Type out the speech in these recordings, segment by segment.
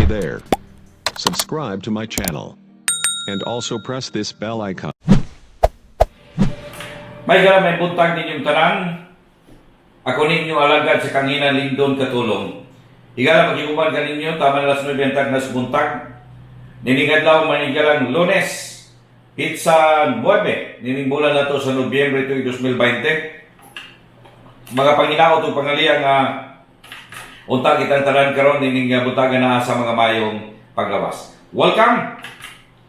Hey there. Subscribe to my channel. And also press this bell icon. May gala, may buntag ninyong tanan. Ako ninyo alagad sa Kanginan Lindon Katulong. Higala, maghiuman ka ninyo, tama na alas 9 ang tagnas buntag. Nining adlaw, manigalang Lunes, petsa 9, nining bulan na to sa Nobyembre 2020. Mga panginaot ug pangaliya nga unta kitang tanan karon nining buntagan naa sa mga mayong paglawas. Welcome!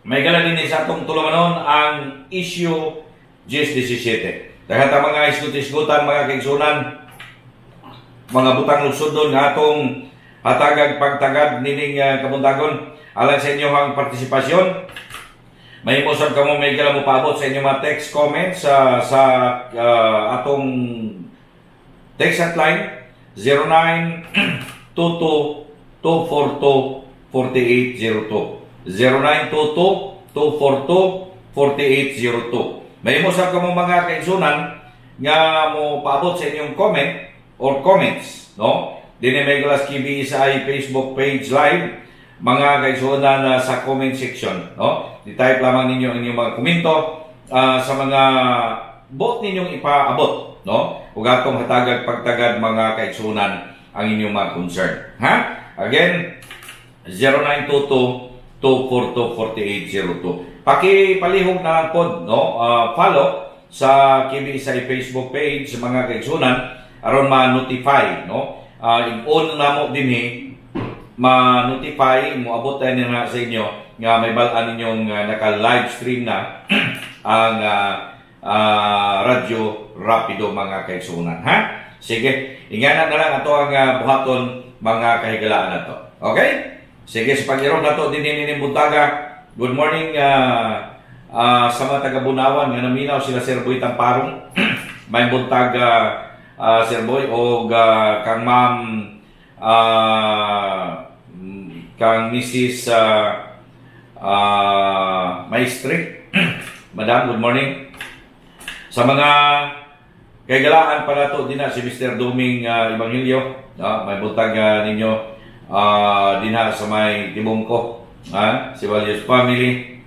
May gala din sa atong tulumanon ang issue 10-17. Daghan ta mga isgut-isgutan, mga kaigsunan, mga butang lugsudon nga atong hatagag pagtagad nining kabuntagon alang sa inyong partisipasyon. Mahimo sab kamo, may gala, mo paabot sa inyong mga text comments sa atong text hotline 0922 242 4802, 0922 242 4802. Mahimo sab kamo, mga kaigsunan, nga mo paabot sa inyong comment or comments, no? Dinhi may galas KBSI Facebook page live, mga kaigsunan, sa comment section, no? I-type lamang ninyo ang inyong mga komento sa mga buot ninyong ipaabot, no? Ug atong hatagag pagtagad, mga kaigsunan, ang inyong mga concern. Ha? Again, 0922 242 4802. Pakipalihog na lang pod, no? Follow sa KBSI Facebook page, mga kaigsunan, aron ma-notify, no? I-on namo dinhi, ma-notify, moabot tayo na sa inyo nga may balaan ninyong naka-live stream na ang Radyo Rapido, mga kaigsunan, ha? Sige, ingana na lang ato ang buhaton, mga kahigalaan nato. Okay? Sige, sa pag-irong nato din nining buntaga. Good morning sa mga taga Bunawan nga naminaw, sila Sir Boy Tamparong. May buntag, Sir Boy, o kang Ma'am kang Mrs. Maestre. Madam, good morning. Sa mga kaigalaan pa nato din na si Mr. Duming Ebanghelio, no? May buntag ninyo dinha sa may Tibungko, si Valios family.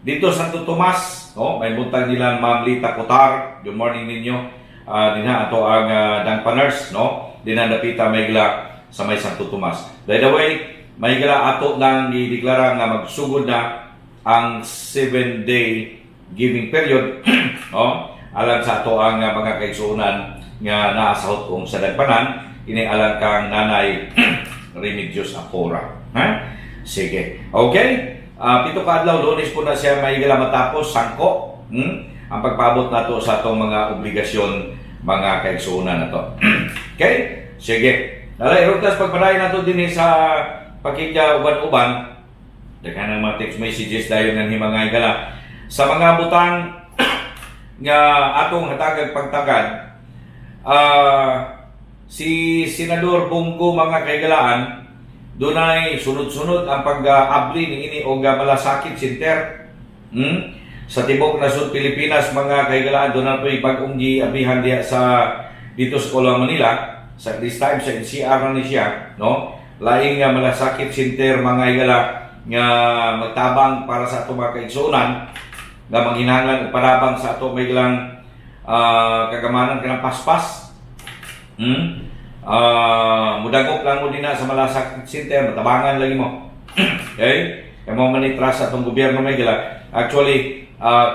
Dito sa Santo Tomas, no? May buntag nila Ma'am Lita Cotar. Good morning ninyo. Dinha ato ang Dangpaners, no? Dinha dapita may gila sa may Santo Tomas. By the way, may gila, ato nang gideklara nga magsugod na ang 7-day giving period, no? Alang sa ato ang mga kaigsuonan nga naa sa hut-ong sa Dagpanan, ini alang kang Nanay Remedios Apora. Ha? Sige. Okay? 7 ka adlaw, Lunes po na siya, may gala, matapos sangko. Ang pagpaabot nato sa atong mga obligasyon, mga kaigsuonan na to. Okay? Sige. Nala, irugtas pagpadayon nato din sa pagkikya uban-uban. Daghan ng mga text messages dayon nga mga higala. Sa mga butang nga atong hatagag pagtagad, si Senador Bong Go, mga kahigalaan, dunay sunod-sunod ang pag-abli ni ini og malasakit center. Sa tibok nasud Pilipinas, mga kahigalaan, dunay po'y bag-ong giablihan diha sa dito sa Colon, Manila, sa this time sa NCR na ni siya, no? Laing nga malasakit center, mga higala, nga magtabang para sa ato mga kaigsuonan nga manghinahanglan og panabang sa ato may lang kagamanan kanang paspas. Mudagop lang mo dinha sa malasakit center, matabangan lagi mo. Okay? Kaya mo man ni trust sa atong gobyerno, may gila. Actually,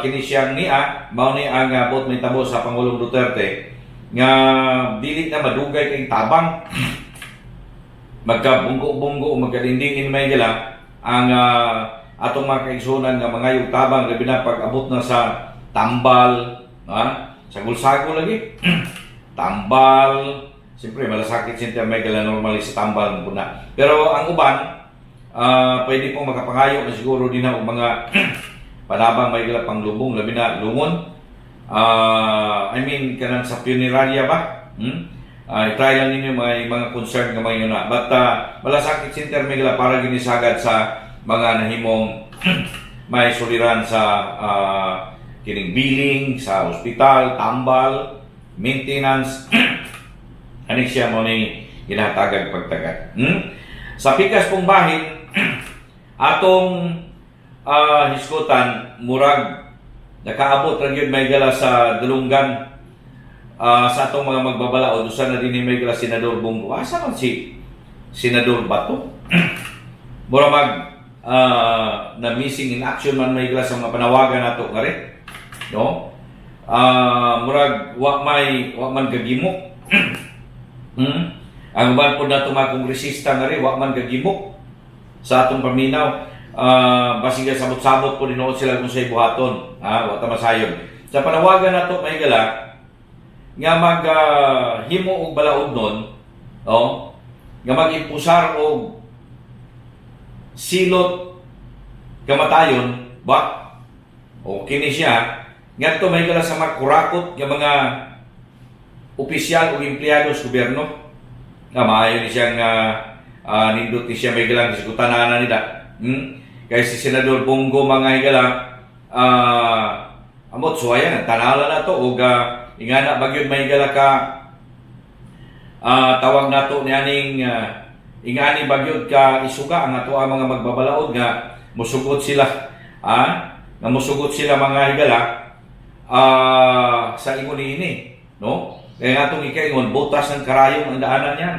kini siyang niya, mao ni ang buot may tabo sa Pangulong Duterte nga dili na madugay kay tabang magkabunggo-bunggo o magkalindingin, may gila, ang atong mga kaigsunan nga mga tabang, labi na pag abot na sa tambal, ha? Sagol-sagol lagi. Tambal, siyempre malasakit center, may gala, normally sa tambal mo na. Pero ang uban, pwede pong makapangayo na siguro din na og mga panabang, may gala, panglubong, labi na lungon. I mean, kanang sa funeraria ba? Hmm? I-try lang ninyo mga concern nga mga yun na. But malasakit center, may gala, para ginisagad sa mga nahimong may suliran sa kining billing sa ospital, tambal, maintenance. Ani siya mo ni ginatagag pagtagad. Sa pikas pong bahin, atong hisgutan, murag nakaabot ra gyud, may gala, sa dulunggan sa atong mga magbabalaod. Usa na din ni, may gala, Senador Bong Go. Asa man si Senador Bato? Mura mag na missing in action man, may gala, sa mga panawagan nato ngari, no? Murag wa man gagimok. Ang uban po nato mga kongresista ngari, wa man gagimok sa atong paminaw. Basig sabot-sabot po dinuod sila kung sa buhaton. Ha, wa ta masayon. Sa panawagan nato, may gala, nga mag himo og balaod nun, oh, nga mag-impusar og silot kamatayon ba, o kini siya ngadto, may gala, sa mga kurakot nga mga opisyal o empleyado sa gobyerno nga maayo ni siyang nindot ni siya, may galang isgutan na nila. Kay si Senador Bong Go, mga higala, amot suwayan tanala na to og ingana bagyod, may higala, ka tawag nato ni aning ingani bagyod ka isuga ang ato ang mga magbabalaod nga musugot sila, nga musugot sila, mga higala, sa ingon niini, no? Kaya nga atong ikaingon, butas ng karayom ang daanan yan.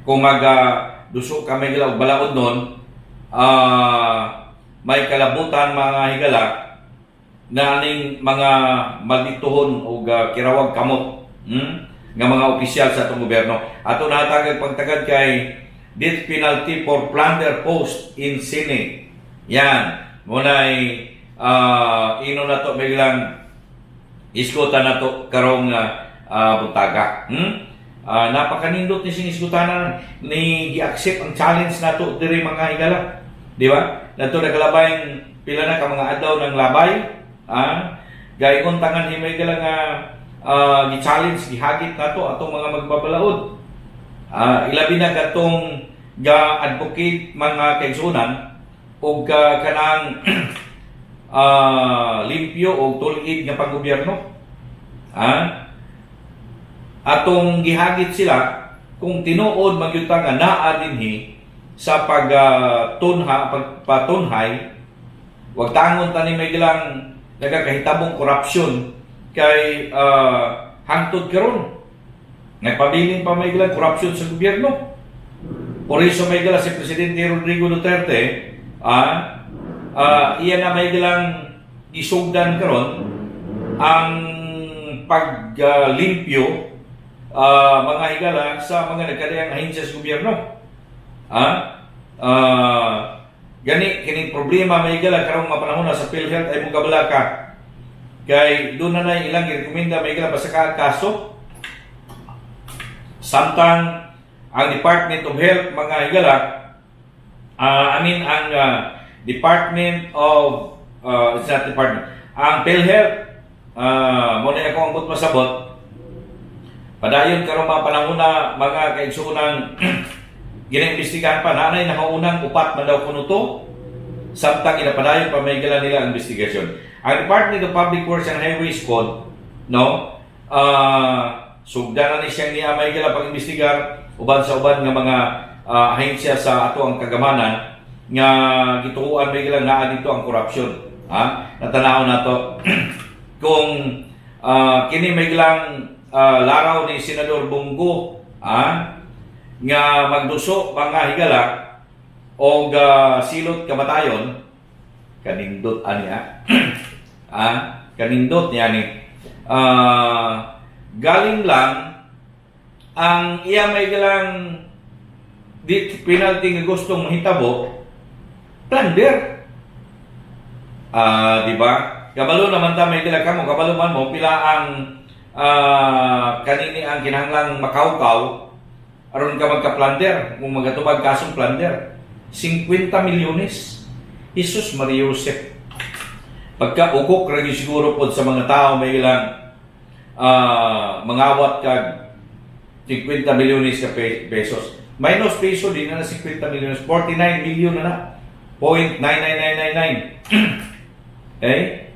Kung mag duso ka, may gala, og balaod nun, may kalabutan, mga higala, na aning mga maldituhon o kirawag kamot, nga mga opisyal sa atong gobyerno. Ato nahatagag pagtagad kay death penalty for plunder post in Senate. Yan. Muna'y ino na to biglang iskutan na to karong buntaga. Napakanindot ni sing iskutanan ni gi-accept ang challenge nato diri, mga higala. Di ba? Nato nakalabay pila na ka mga adlaw ng labay. Gayon tangan himay gala nga gi-challenge, gihagit nato atong mga magbabalaod. Ilabi na katong ga advocate, mga kaigsunan, og kanang limpyo o tulid nga panggobyerno. Atong gihagit sila kung tinuod magyud ta nga naa dinhi sa pagtunha pagpatunhay, wag tangon tani may gilang nagakahitabong korupsyon kay hangtod karon nagpabilin pa may gilang korupsyon sa gobyerno. Por eso, may gala, si Presidente Rodrigo Duterte, iya na may gilang isugdan karon ang paglimpyo, mga higala, sa mga nagkadayang ahensya sa gobyerno. Gani kining problema, may higala, karong mapanahon na sa PhilHealth ay mong kabala ka. Kay doon na na ilang girekomenda, may higala, basta ka kaso. Samtang ang Department of Health, mga higala, I mean ang Department of it's not department, ang PhilHealth, mo na ako ang but masabot padayon karon mga panahon na, mga kaigsuonan, ginaimbestigahan pa nanay nakaunang upat man daw kuno to, samtang inapadayon pa, may gala, nila ang investigasyon. Ang Department of Public Works and Highways Code, no, sugdan na ni siyang niya, may gala, pag-imbestigar uban sa uban nga mga ahensya sa ato ang kagamanan nga gituoan, may gala, naa dito ang korupsyon. Ha? Natanaw nato kung kini may gilang laraw ni Senador Bong Go, nga magduso, mga higala, og silot kamatayon, kanindot ani, kanindot niya ni galing lang ang iya may galang death penalty nga gustong mahitabo, plunder. Di ba? Kabalo naman ta, may gala, kamo kabalo man mo pila ang kanini ang kinahanglang makawkaw aron ka magka-plunder, kung magatubag kasong plunder, 50 milyones. Jesus Maria Joseph, pagka ukok ra gyud siguro pod sa mga tao, may ilang mangawat kag 50 milyones ka pesos. Minus peso di na na 50 milyones, 49 million na na 0.99999. Okay,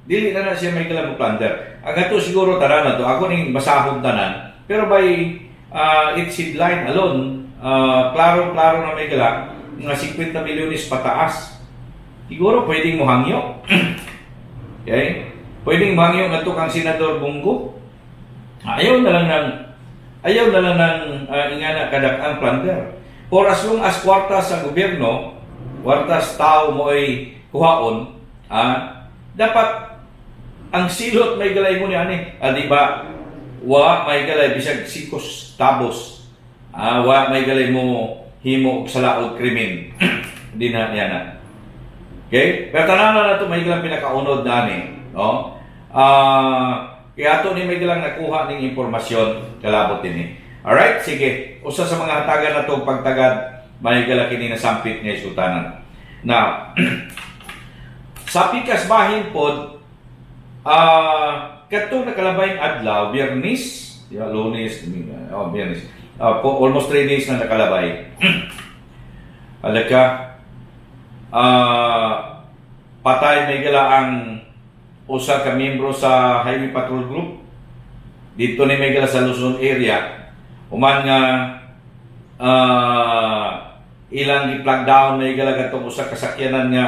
dili na na siya may kalang plunder. Ang ato siguro tanan na to, ako ning basahon tanan, pero by Its headline alone, klaro-klaro na may gala nga 50 milyones pataas. Siguro pwedeng mohangyo. Okay? Pwedeng mohangyo nga kang Senador Bong Go. Ayaw na lang ng ingana kadak ang plunder. For as long as kwarta sa gobyerno, kwarta sa tao mo ay kuhaon, dapat ang silot may galay mo ni ani. Di ba? Wa may galay bisag sikos tabos. Wa may galay mo himo og salaod krimen. Di na niya na. Okay? Pero tanan na nato may galang pinakaunod na ani, no? Kaya ato ni may galang nakuha ning impormasyon kalabot dinhi. Alright, sige. Usa sa mga hatagan na itong pagtagad, may gala kini nasampit nga sultanan. Now, sa pikas bahin pod, kadtong nakalabayng adlaw, Biyernes, di ba, Lunes, Domingo, oh, Biyernes. Po, almost 3 days na nakalabay. Alaka, patay may gala ang usa ka miyembro sa Highway Patrol Group dito ni may gala sa Luzon area, human nga ilang gi-flag down may gala katong usa ka sakyanan nga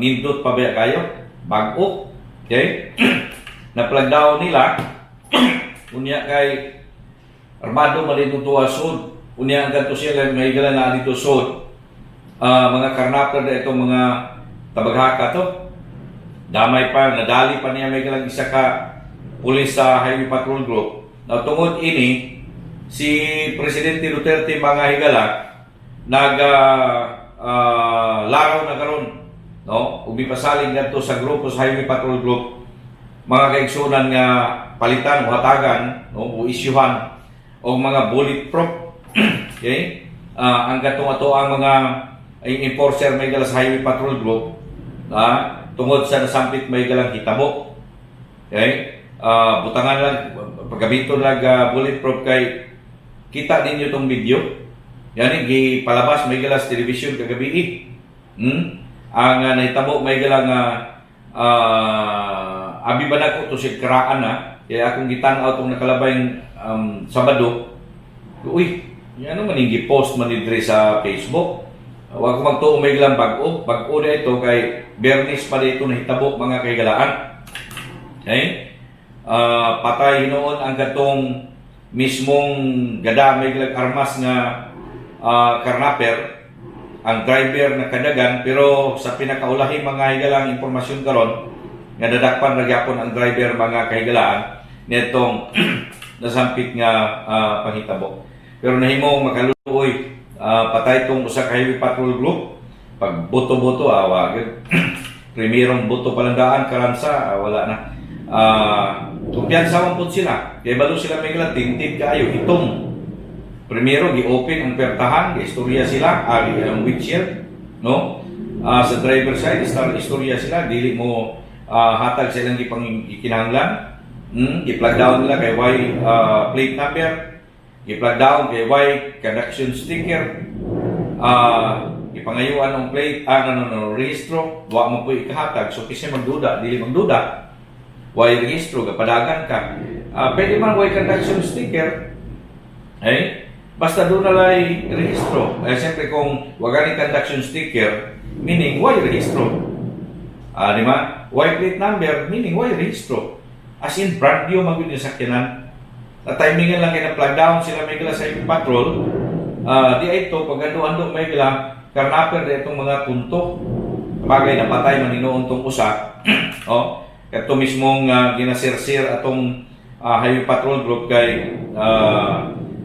nindot pa ba kayo, bag-o. Okay, na flag down nila, unya kay armado man dito tuwa sud. Unya ang kadto siya may gala na dito sud, mga karnapper na itong mga tabaghaka to. Damay pa, nadali pa niya may galang isa ka pulis sa Highway Patrol Group. Na tungod ini, si Presidente Duterte, mga higala, nag laraw na karon, no? Ug mipasalig ngadto sa grupo sa Highway Patrol Group, mga kaigsunan, nga palitan o hatagan, no, o isyuhan og mga bulletproof. Okay? Ang katong ato ang mga enforcer may gala sa Highway Patrol Group, tungod sa nasampit may galang hitabo. Okay? Butangan lang pagamiton lang bulletproof kay kita ninyo tong video. Yani gipalabas may gala sa television kagabi eh. Ang nahitabo may galang abi ba nako to si karaan na kaya akong gitan-aw tong nakalabay Sabado. Uy, ano man yung gi-post man ni diri sa Facebook. Wa ko magtuo may galang bag-o. Bag-o na ito kay Bernis pa dito nahitabo, mga kaigalaan. Okay? Patay hinuon ang katong mismong gada may galang armas nga karnaper, ang driver na kadagan, pero sa pinakaulahi, mga higalang impormasyon karon nga dadakpan ra gyapon ang driver, mga kahigalaan, nitong nasampit nga panghitabo. Pero nahimong makaluoy, patay tong usa ka Highway Patrol Group. Pag buto-buto, awa gyud. Primerong buto palandaan karansa, wala na. Kumpiyansa man pud sila. Kay balo sila may galang tinted kaayo, hitom. Primero gi-open ang pertahan, gi-istorya sila, ang windshield, no? Sa driver side, istorya sila, dili mo hatag sa ilang gipang gikinahanglan. Gi-flag down nila kay way plate number, gi-flag down kay way conduction sticker. Gipangayuan ang plate, no, no, no, rehistro, wa mo po ikahatag, so kasi magduda, dili magduda. Way rehistro, gapadagan ka. Pwede man way conduction sticker, eh, basta doon na lay rehistro. Eh, siyempre kung wag ni conduction sticker, meaning way rehistro. Di ba? Way plate number, meaning way rehistro. As in, brand new man gyud yung sakyanan. Na timingan lang kay na flag down sila may gala sa Highway Patrol. Di ay ito, pag ando-ando may gala, karnaper na itong mga tunto. Bagay na patay man hinuon tong usa. Oh, kato mismong ginasirsir atong Highway Patrol Group kay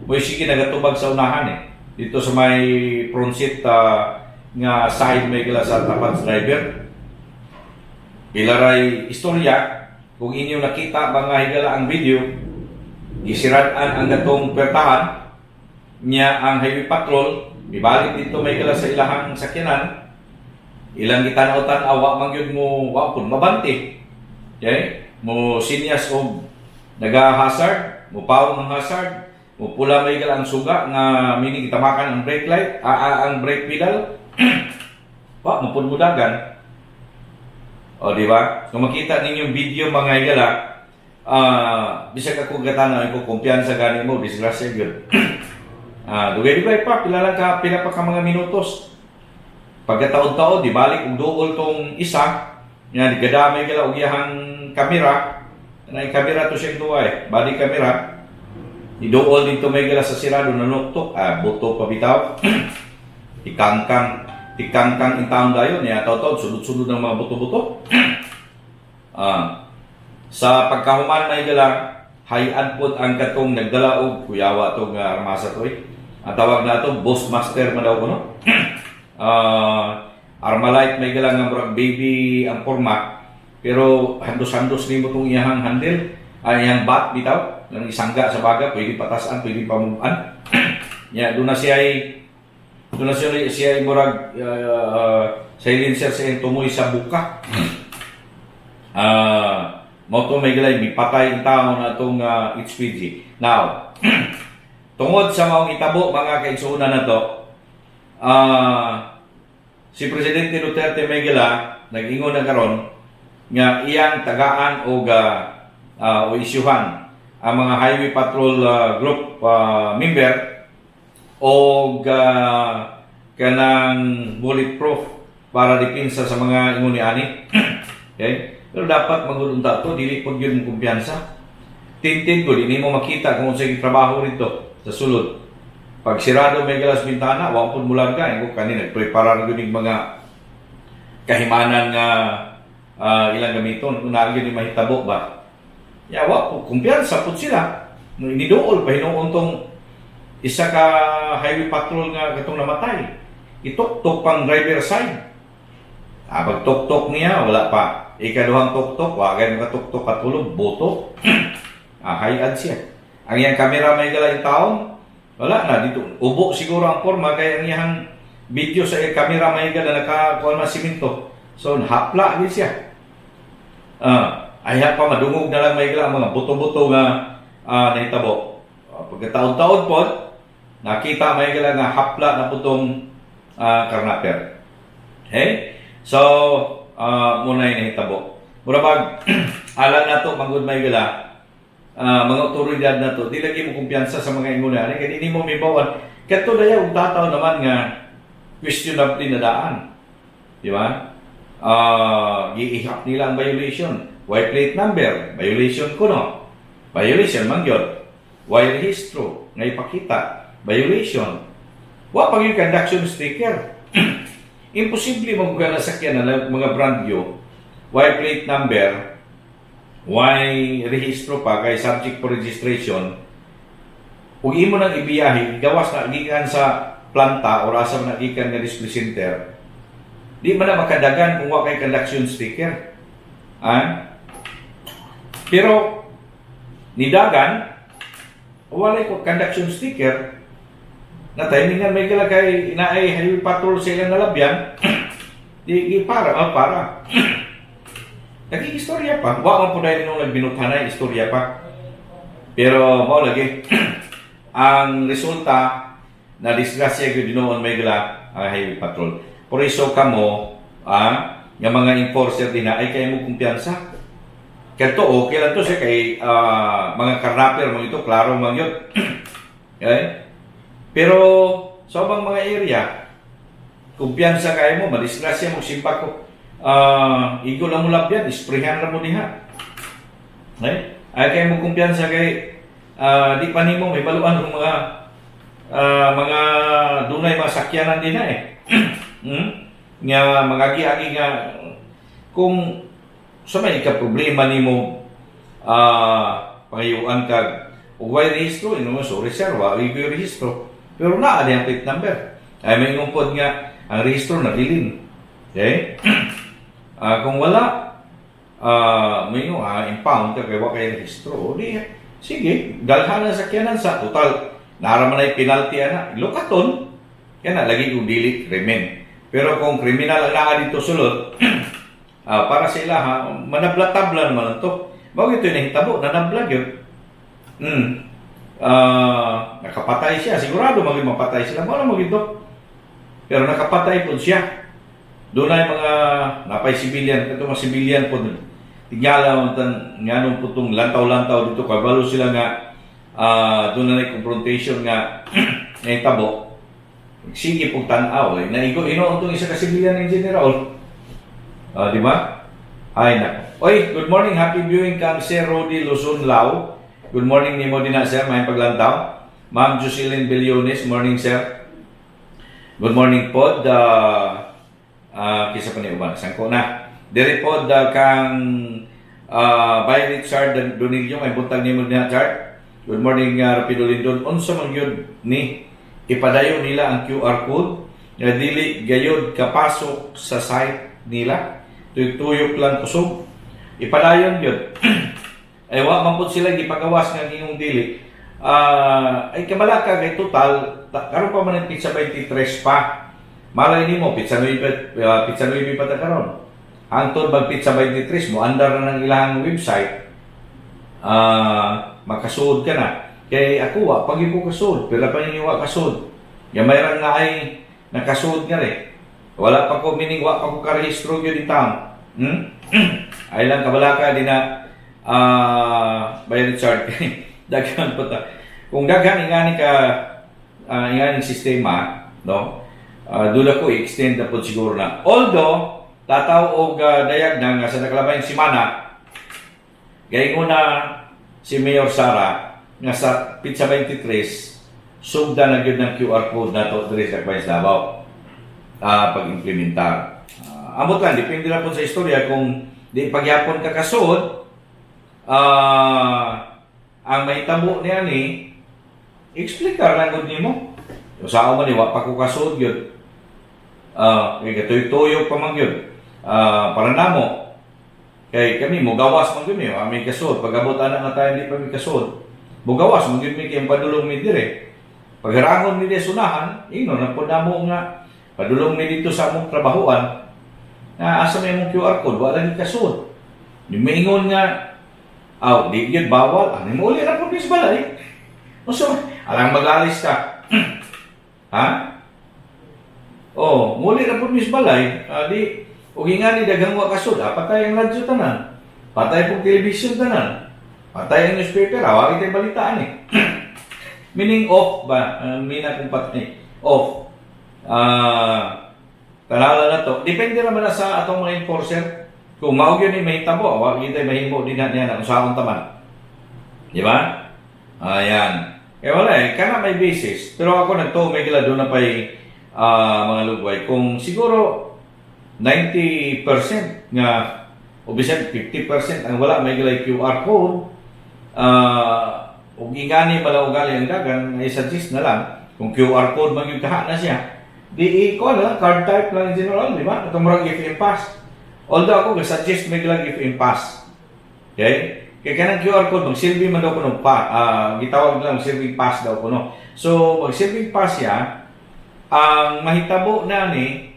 mo sige nagatubag sa unahan eh. Dito sa may front seat nga side may gala sa tapat sa driver. Ilaray istorya, kung inyo nakita, mga higala, ang video, gisirad-an ang gatong pertahan niya. Ang Highway Patrol mibalik dito may gala sa ilahang sakyanan, ilang gitanaw-tan-aw, wa man gyud mo, wa pud mabante. Okay, mo sinyas og naga-hazard, mo pawong ang hazard, mo pula may gala ang suga nga meaning gitamakan ang brake light, ang brake pedal, wa mo pud mudagan. O, di ba? Kung makita ninyo yung video, mga higala, Bisag ako gatanaw ko, kumpiyansa gani mo, disgrasya gyud. Dugay-dugay pa, pila lang ka, pila pa ka mga minutos. Pagkataon-taon, di balik og duol tong isa, nga gadamay kala og iyahang kamera, na kamera to siyang duwa eh, body camera. Iduol dito may gala sa sirado, nanuktok, buto pa bitaw. Tikangkang, tikangkang in taon dayon, niya taw-taw, sunod-sunod ng mga buto-buto. Sa pagkahuman may gala, hayad pod ang katong nagdala og kuyawa tong armasa to eh. Ang tawag na to, boss master man daw kuno. Armalite may gala nga murag baby ang forma, pero handos-handos nimo tong iyahang handle, ay iyang bat bitaw, nang isangga sa baga, pwede patasan, pwede pamuan. Ya, doon na siya ay murag silencer sa iyang tumoy sa buka. Mao to may galay mipatay ang tao na itong HPG. Now, tungod sa maong itabo, mga kaigsuonan na to, si Presidente Duterte may gala nag-ingon na karon nga iyang tagaan og o isyuhan ang mga highway patrol group member og kanang bulletproof para depensa sa mga ingon ni ani. Okay? Pero dapat magulunta to, dili pod gyud mo kumpiyansa. Tintin ko, di nimo makita kung unsay trabaho rito sa sulod. Pag sirado may galas bintana, wa pud mularga, ingo kani nagpreparar gyud ning mga kahimanan nga ilang gamiton kung naa gyud ni mahitabo ba. Ya, wa po kumpiyansa pud sila. Niduol pa hinuon tong isa ka highway patrol nga katong namatay. Ituktok pang driver side. Pag tuktok niya, wala pa. Ikaduhang tuktok, wa gay makatuktok katulog, boto. Hayad siya. Ang iyang kamera may gala yung taon, wala na dito. Ubo siguro ang forma kay ang iyang video sa iyang kamera may gala nakakuha na simento. So hapla gid siya. Ayha pa madungog na lang may gala ang mga buto-buto nga nahitabo. Pagkataon-taon pod, nakita may gala nga hapla na putong karnaper. Okay? So, muna yung nahitabo. Mura bag, alang na to, manggod may gala, mga otoridad na to, di lagi mo kumpiyansa sa mga inguna. Kaya di mo mibawan. Kato na yung tataw naman nga questionable na daan. Di ba? Giihap nila ang violation. Way plate number, violation ko no. Violation man gyud. Way rehistro nga ipakita, violation. Wa pa yung conduction sticker. Imposible mo na sakyan na mga brand new, way plate number, way rehistro pa kay subject for registration, ug imo nang ibiyahe, gawas na gikan sa planta or asa man na gikan nga display center, di man na makadagan kung wa kay conduction sticker. Ah? Pero nidagan, walay ko conduction sticker, na timingan may gala kay naay highway patrol sa ilang nalabyan, di para para naging istorya pa. Wa man po dahil nung nagbinuthanay istorya pa, pero mao lagi ang resulta na disgrasya gyud noon may gala ang highway patrol. Por eso kamo nga mga enforcer din na ay kay mo kumpiyansa. Kadto okay lang to siya kay mga carnapper mo ito, klaro man yun. Okay? Pero sa ubang mga area, kumpiyansa kayo mo, madisgrasya mo, simpa ko. Igo lang mo labyan, isprehan lang mo diha. Okay? Ay kayo mo kumpiyansa kay di pa nimo may baluan ng mga dunay mga sakyanan din na eh. Nga mga agi-agi nga kung sa may ka problema nimo pangayuan kag ug way rehistro ino mo, sorry sir, wa ko rehistro, pero naa di ang plate number, ay may pod nga ang rehistro na dilin. Okay, kung wala may impound ka kay wa kay rehistro. O di sige, dalhan ang sakyanan sa total nara man ay penalty ana, lukaton kaya na lagi kung dili krimen. Pero kung kriminal ang naa dito sulod, para sa ila ha, manabla-tabla naman to. Mao ito yung nahitabo, nanabla yun. Nakapatay siya. Sigurado maging mapatay sila. Mao lang magito. Pero nakapatay po siya. Doon ay mga napay civilian, ito mga civilian po. Tingala man tan nganong putong lantaw-lantaw dito, kabalo sila nga doon na confrontation nga nahitabo. Sige pong tan-aw eh. Naigo ino itong isa ka civilian engineer all. Ah, di ba? Ay nako. Oy, good morning, happy viewing kang Sir Rody Luzon Lau. Good morning nimo din na, sir, may paglantaw. Ma'am Jocelyn Billones, morning, sir. Good morning po. Kisa pa ni uban, sangko na. Diri po kang by Richard Donillo, may buntag nimo din, Chard. Good morning, Rapido Lindon. Unsa man gyud ni ipadayon nila ang QR code nga dili gayod kapasok sa site nila? Tuyok-tuyok lang kusog. Ipadayon gyud. Ay wa man pud sila gipagawas nga gingong dili. Ay kabalaka kay total karon pa man ang petsa 23 pa. Malay nimo petsa 9, petsa 9 pa ta karon. Hangtod mag petsa 23 mo andar na ng ilang website. Makasuod ka na. Kay ako wa pag ko kasuod, pila pa ninyo wa kasuod. Gamay ra nga ay nakasuod nga rin. Wala pa ko, meaning wa pa ko karehistro gyud in town. Ay lang kabalaka di na by Richard, daghan pa ta. Kung daghan ingani ka ingani sistema, no? Dula ko i-extend na po siguro na. Although tataw og dayag na nga sa nakalabay semana gaingon na si Mayor Sara nga sa petsa 23 sugda na gyud ng QR code nato diri sa Akbayan sa Davao pag-implementar. Amot lang, depende na po sa istorya kung di pagyapon ka kasuod, ang mahitabo niya ni explicar lang gud nimo. Usaon man ni wa pa ko kasuod gyud. Kay katuyok-tuyok pa man gyud. Para namo kay kami mogawas man gyud mi, wa mi kasuod. Pag-abot ana nga tayo di pa mi kasuod. Mogawas man gyud mi kay ang padulong mi dire. Pagharangon mi dire sunahan, ingnon na pud namo nga padulong mi dito sa among trabahoan na asa may imong QR code, wala ni kasuod. Di maingon nga aw di gyud bawal, ani mo uli ra pud mi sa balay. Unsa man? Alang magalis ka. Ha? Oh, muli ra pud mi sa balay, di ug ingani daghang wa kasud, patay ang radyo tanan. Patay pong television tanan. Patay ang newspaper, wa kitay balitaan eh. Meaning off ba? Mina kung patay. Off. Tanala na to. Depende naman na sa atong mga enforcer. Kung mao gyud ni mahitabo, wa kitay mahimo din na niya na usaon taman. Di ba? Ayan. Eh wala eh, kana may basis. Pero ako nagtuo may gila doon na pa'y mga lugway. Kung siguro 90% nga o bisan 50% ang wala may gila QR code, ug ingani bala ugali ang dagan, ay suggest na lang kung QR code man yung kaha na siya, di i ko na lang card type lang in general, di ba? Itong murag FM pass. Although ako ga-suggest may lang FM pass. Okay? Kay kanang QR code magsilbi man daw kuno pa, gitawag lang silbing pass daw kuno. So magsilbing pass siya, ang mahitabo na ni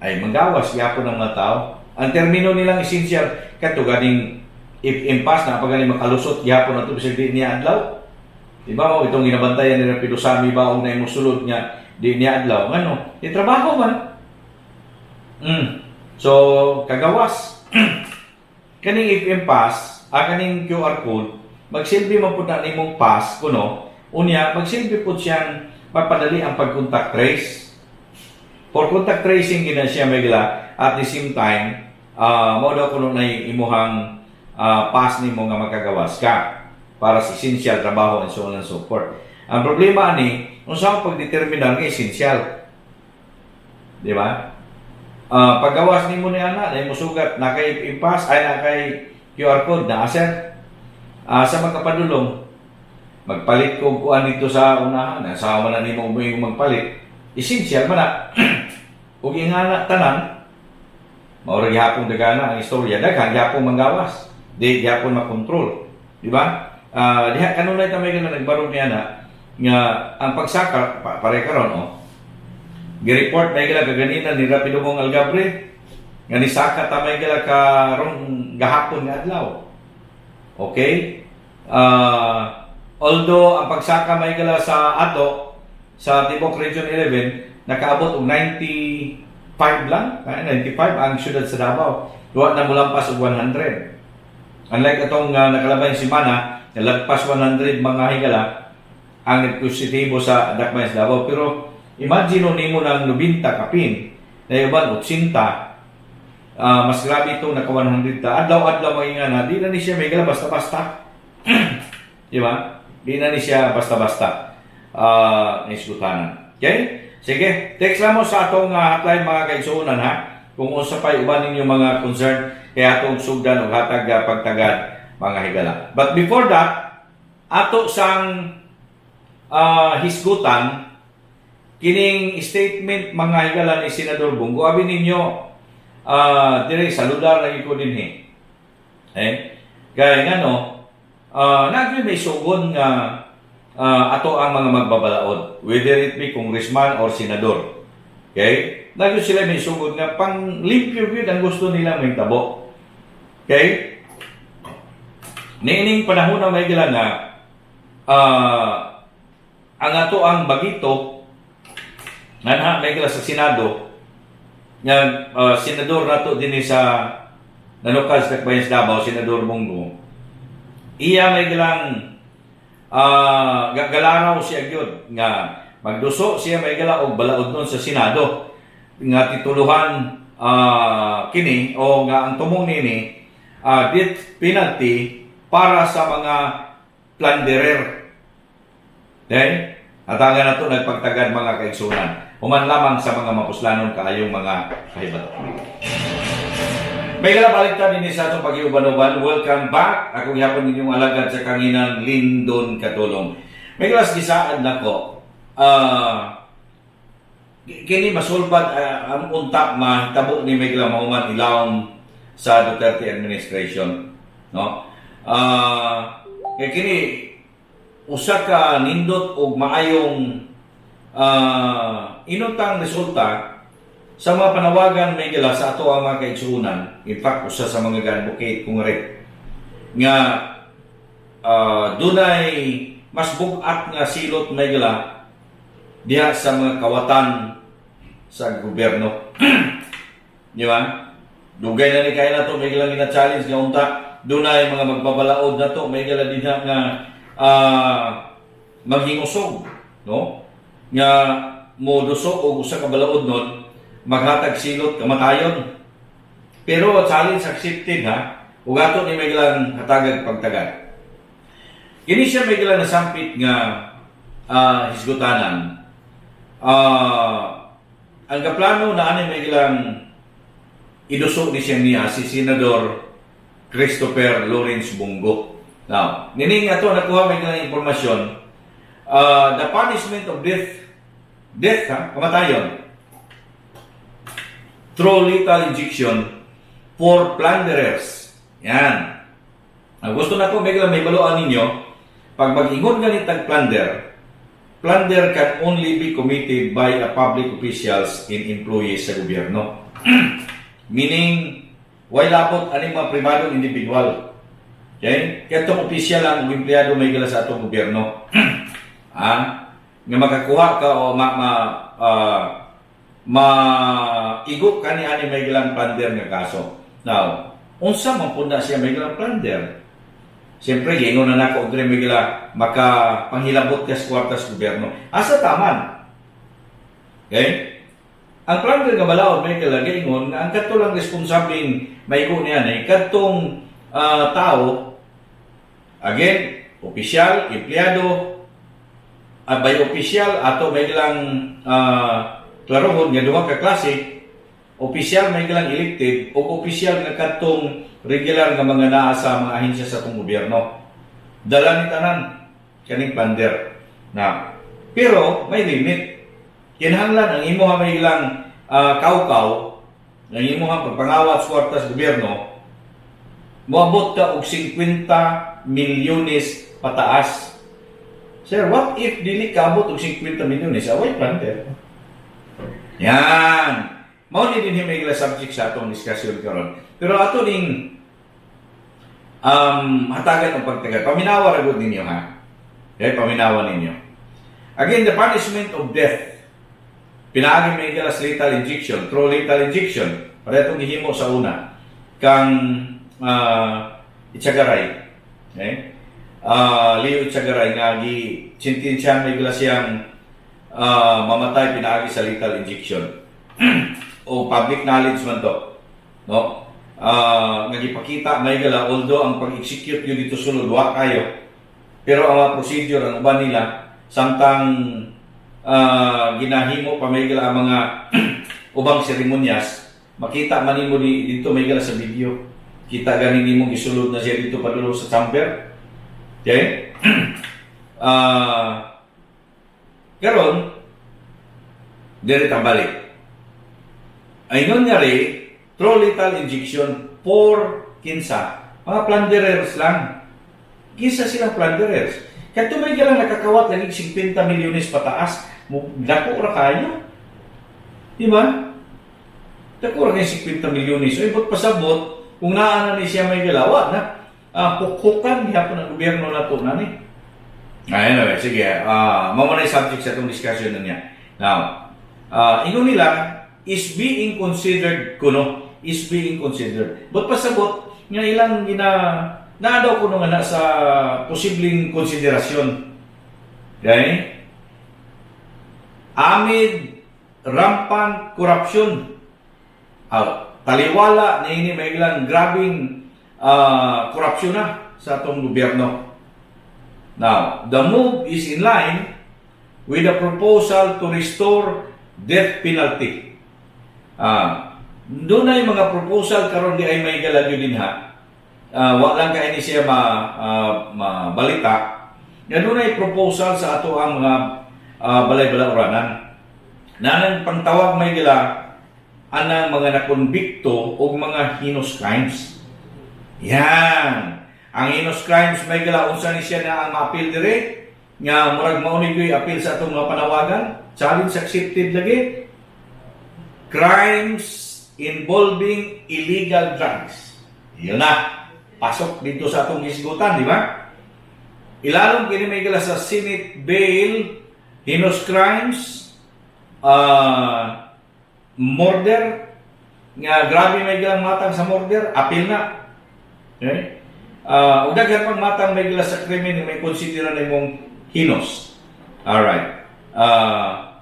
ay manggawas gyapon ng mga tao. Ang termino nilang essential kadto ganing if pass na pag gani makalusot gyapon na to bisag di niya adlaw. Di ba mo itong ginabantayan nila Pidosami ba og na imong sulod nga di niya adlaw ngano? Di trabaho man. So kagawas kaning FM pass, kaning QR code, magsilbi man pud na nimong pass kuno, unya magsilbi pud siyang mapadali ang pag-contact trace. For contact tracing gina siya may gila at the same time, mao daw kuno na imuhang pass nimo nga makagawas ka para sa essential trabaho and so on and so forth. Ang problema ani, unsa ang pagdeterminar nga essential? Di ba? Paggawas nimo ni ana, na mo sugat na kay pass ay na kay QR code na sir. Sa magkapadulong magpalit ko kuan dito sa unahan, sa man na nimo mo magpalit. Essential man na. Ug ingana tanan, mao ra gihapon dagana ang istorya, daghan gihapon manggawas. Di gihapon makontrol. Di ba? Diha kanunay ta may gana nagbarog niya na nga ang pagsaka pare karon oh. Gi-report may gila kaganina ni Rapido Mong Algabre nga nisaka ta may gila karong gahapon nga adlaw. Okay? Although ang pagsaka may gila sa ato sa Tibok Region 11 nakaabot og 95 lang, 95 ang syudad sa Davao. Duwa na molampas og 100. Unlike atong nakalabay semana, nalagpas 100, mga higala, ang nagpositibo sa Dakbayan sa Davao. Pero imagine nimo ng 90 kapin, na uban 80, mas grabe itong naka 100 ta. Adlaw-adlaw mga na, di na ni siya may gala basta-basta. Di ba? Di na ni siya basta-basta naisgutanan. Okay? Sige, text lang mo sa atong hotline, mga kaigsuonan, ha. Kung unsa pa'y uban ninyong mga concern kaya atong sugdan og hatag pagtagad, mga higala. But before that, ato sang hisgutan kining statement, mga higala, ni Senador Bong Go. Abi ninyo dire saludar lagi ko dinhi. Eh, kaya nga no, nagyud may sugon nga ato ang mga magbabalaod, whether it be congressman or senador. Okay? Nagyud sila may sugod nga pang limpyo gyud ang gusto nila may tabo. Okay? Niining panahon na may gila nga ang ato ang bagito nga may gila sa Senado nga senador nato dinhi sa Nanukal sa Dakbayan sa Davao, Senador Bong Go, iya may gilang galaraw siya gyud nga magduso siya may gala og balaod nun sa Senado nga tituluhan kini o nga ang tumong nini death penalty para sa mga plunderer. Okay? At ang nato nagpagtagad, mga kaigsunan. Human lamang sa mga mapuslanon kaayong mga kahibato. May balik ta dinhi sa atong pag-iuban-uban. Welcome back. Ako gihapon ninyong alagad sa kanginan, Lindon Katulong. May galas gisaad nako. Kini masulbad ang unta mahitabo ni may mahuman ilawom sa Duterte administration, no? Kay kini usa ka nindot og maayong inutang resulta sa mga panawagan may gila sa ato ang mga kaigsuonan. In fact, usa sa mga ga-advocate kung rin nga dunay mas bugat nga silot may gila diha sa mga kawatan sa gobyerno. Di ba? Dugay na ni kay na to may gilang gina-challenge nga unta dunay mga magbabalaod na to may gila dinha nga maghingusog, no? Nga moduso og usa ka balaod nun maghatag silot kamatayon. Pero challenge accepted, ha. Ug ato ni may gilang hatagag pagtagad. Kini siya may gilang nasampit nga hisgutanan. Ang kaplano na ani may gilang iduso ni siya niya si Senador Christopher Lawrence Bong Go. Now, nining ato nakuha may gilang impormasyon, the punishment of death, death ha, kamatayon, through lethal injection for plunderers. Yan. Ang gusto na ko, may baluan ninyo, pag mag-ingon ganitag plunder, plunder can only be committed by a public officials and employees sa gobyerno. Meaning, way labot aning mga pribadong individual. Okay? Kaya itong opisyal lang ug empleyado may gala sa atong gobyerno. Nga makakuha ka o ma, ma maigo ka ni ani may gilang plunder nga kaso. Now, unsa man pud na siya may gilang plunder? Siyempre, giingon na nako og diri may gila makapanghilabot ka sa kwarta sa gobyerno. Asa taman? Okay? Ang plunder nga balaod may gila giingon nga ang kadto lang responsableng maigo niya ay kadtong tao, again, opisyal, empleyado, by opisyal ato may ilang klarohon nga duha ka klase: opisyal may ilang elected o opisyal nga kadtong regular nga mga naa sa mga ahensya sa atong gobyerno. Dala ni tanan kaning plunder na, pero may limit. Kinahanglan ang imuha may ilang kawkaw, ang imuha pagpangawat sa kwarta sa gobyerno, moabot ka og 50 milyones pataas. Sir, what if dili kaabot og 50 milyones? Away plunder. Yan. Mao ni din may subject sa atong discussion karon. Pero ato ning hatagan og pagtagal. Paminawa ra gud ninyo, ha. Okay, paminawa ninyo. Again, the punishment of death. Pinaagi may sa lethal injection, through lethal injection. Para itong gihimo sa una. Kang Echegaray. Okay? Leo Echegaray nga gi sentensyahan may gila siyang mamatay pinaagi sa lethal injection. O public knowledge man to. No? Nga gipakita may gala, although ang pag-execute yun dito sulod wa kayo. Pero ang mga procedure ang uban nila samtang ginahimo pa may gala ang mga ubang seremonyas, makita man nimo dito may gala sa video. Kita gani nimo gisulod na siya dito padulong sa chamber. Okay? Karon diri ta balik. Ay nga ri, through lethal injection for kinsa? Mga plunderers lang. Kinsa silang plunderers? Kaya may lang nakakawat lagi 50 milyones pataas, mo dako ra kayo. Di ba? Dako ra kayo 50 milyones. So, ibot pasabot, kung naa na ni siya may galawa na, pukpukan gihapon ang gobyerno na to na ni. Anyway, sige. Mao na yung subject sa itong discussion na niya. Now, ingon nila, is being considered kuno, is being considered. But pasabot, nga ilang gina, naa daw kuno nga na sa posibleng konsiderasyon. Okay? Amid rampant corruption. Taliwala ni ini may ilang grabing korupsyon na sa atong gobyerno. Now, the move is in line with the proposal to restore death penalty. Doon na yung mga proposal karon di ay may galagyo din ha. Wa lang kay ni siya mabalita. Nga doon ay proposal sa ato ang mga balay-balauranan. Nanang pangtawag may gila anang mga nakonbikto og mga heinous crimes. Yan. Ang heinous crimes may gila, unsa ni siya na ang maapil dire nga murag mao ni gyud apil sa atong mga panawagan, challenge accepted lagi, crimes involving illegal drugs. Yun na, pasok dito sa atong hisgutan, di ba? Ilalom kini may gila sa Senate Bill, heinous crimes, murder, nga grabe may gilang matang sa murder, apil na. Okay? Ug daghan pang matang may gila sa krimen nga may konsidera nimong heinous. Alright.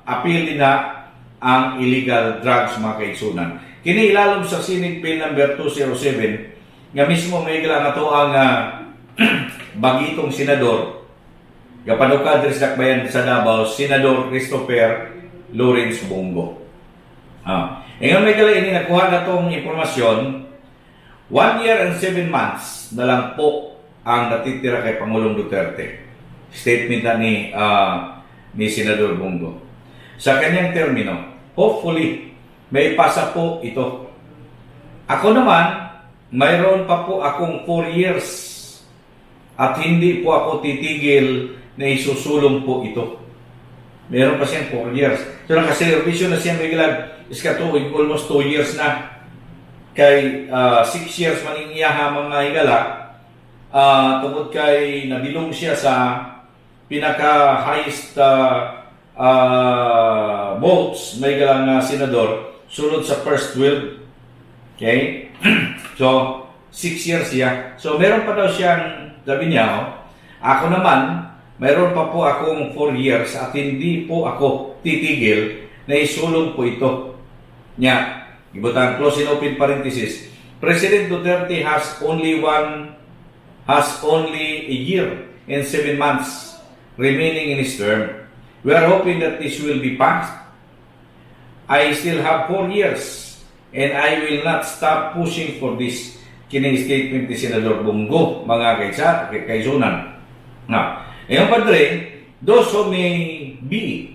Apil din na ang illegal drugs, mga kaigsunan. Kini ilalom sa Senate Bill number 207 nga mismo may gila nga to ang bagitong senador gapanukad diri sa Dakbayan sa Davao, Senador Christopher Lawrence Bong Go. Ingon may gala ini nakuha na tong impormasyon, 1 year and 7 months na lang po ang natitira kay Pangulong Duterte. Statement na ni Senador Bong Go. Sa kanyang termino, hopefully, may pasa po ito. Ako naman, mayroon pa po akong 4 years at hindi po ako titigil na isusulong po ito. Meron pa siyang 4 years. So nakaservisyo na siya may gilag iskatuig, almost 2 years na. Kay 6 years man iyaha mga higala, tungod kay nabilong siya sa pinaka highest votes may gala nga senador sulod sa first 12. Okay? So, 6 years siya. So, meron pa daw siyang, sabi niya, oh, ako naman, mayroon pa po akong 4 years at hindi po ako titigil na isulong po ito. Nya, ibutang close and open parenthesis, President Duterte has only a year and 7 months remaining in his term. We are hoping that this will be passed. I still have 4 years and I will not stop pushing for this. Kini statement ni Senador Bong Go, mga kaisa, kaisunan. Now, ngayon padre, those who may be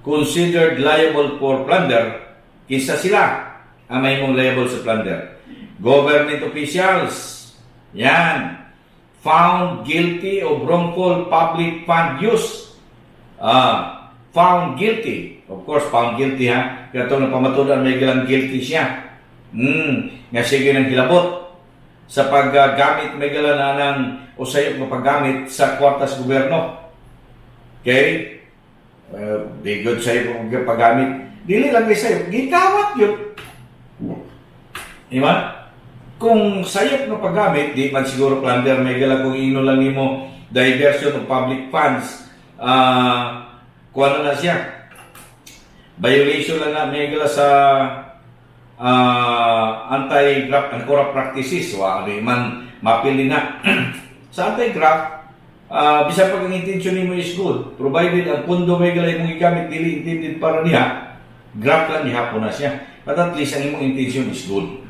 considered liable for plunder, kinsa sila ang may mong liable sa plunder? Government officials, yan, found guilty of wrongful public fund use. Found guilty. Of course, found guilty ha. Kaya ito napamatudan may gilang guilty siya. Nga sige nang hilabot sa paggamit may gala na ng o sayop nga paggamit sa kwarta sa gobyerno. Okay? Di good sayop nga paggamit. Dili lang kay sayop, gikawat yun. Di ba? Kung sayop nga paggamit, di man siguro plunder, may gala, kung ino lang nimo diversion of public funds, kuha na siya. Violation lang na, may gala, sa anti-graft and corrupt practices. Wa ano man mapili na. Sa anti-graft, bisan pag ang intention nimo is good, provided ang pundo, may gala, imong gigamit dili intended para niya, graft lang gihapon na siya. But at least ang imong intention is good.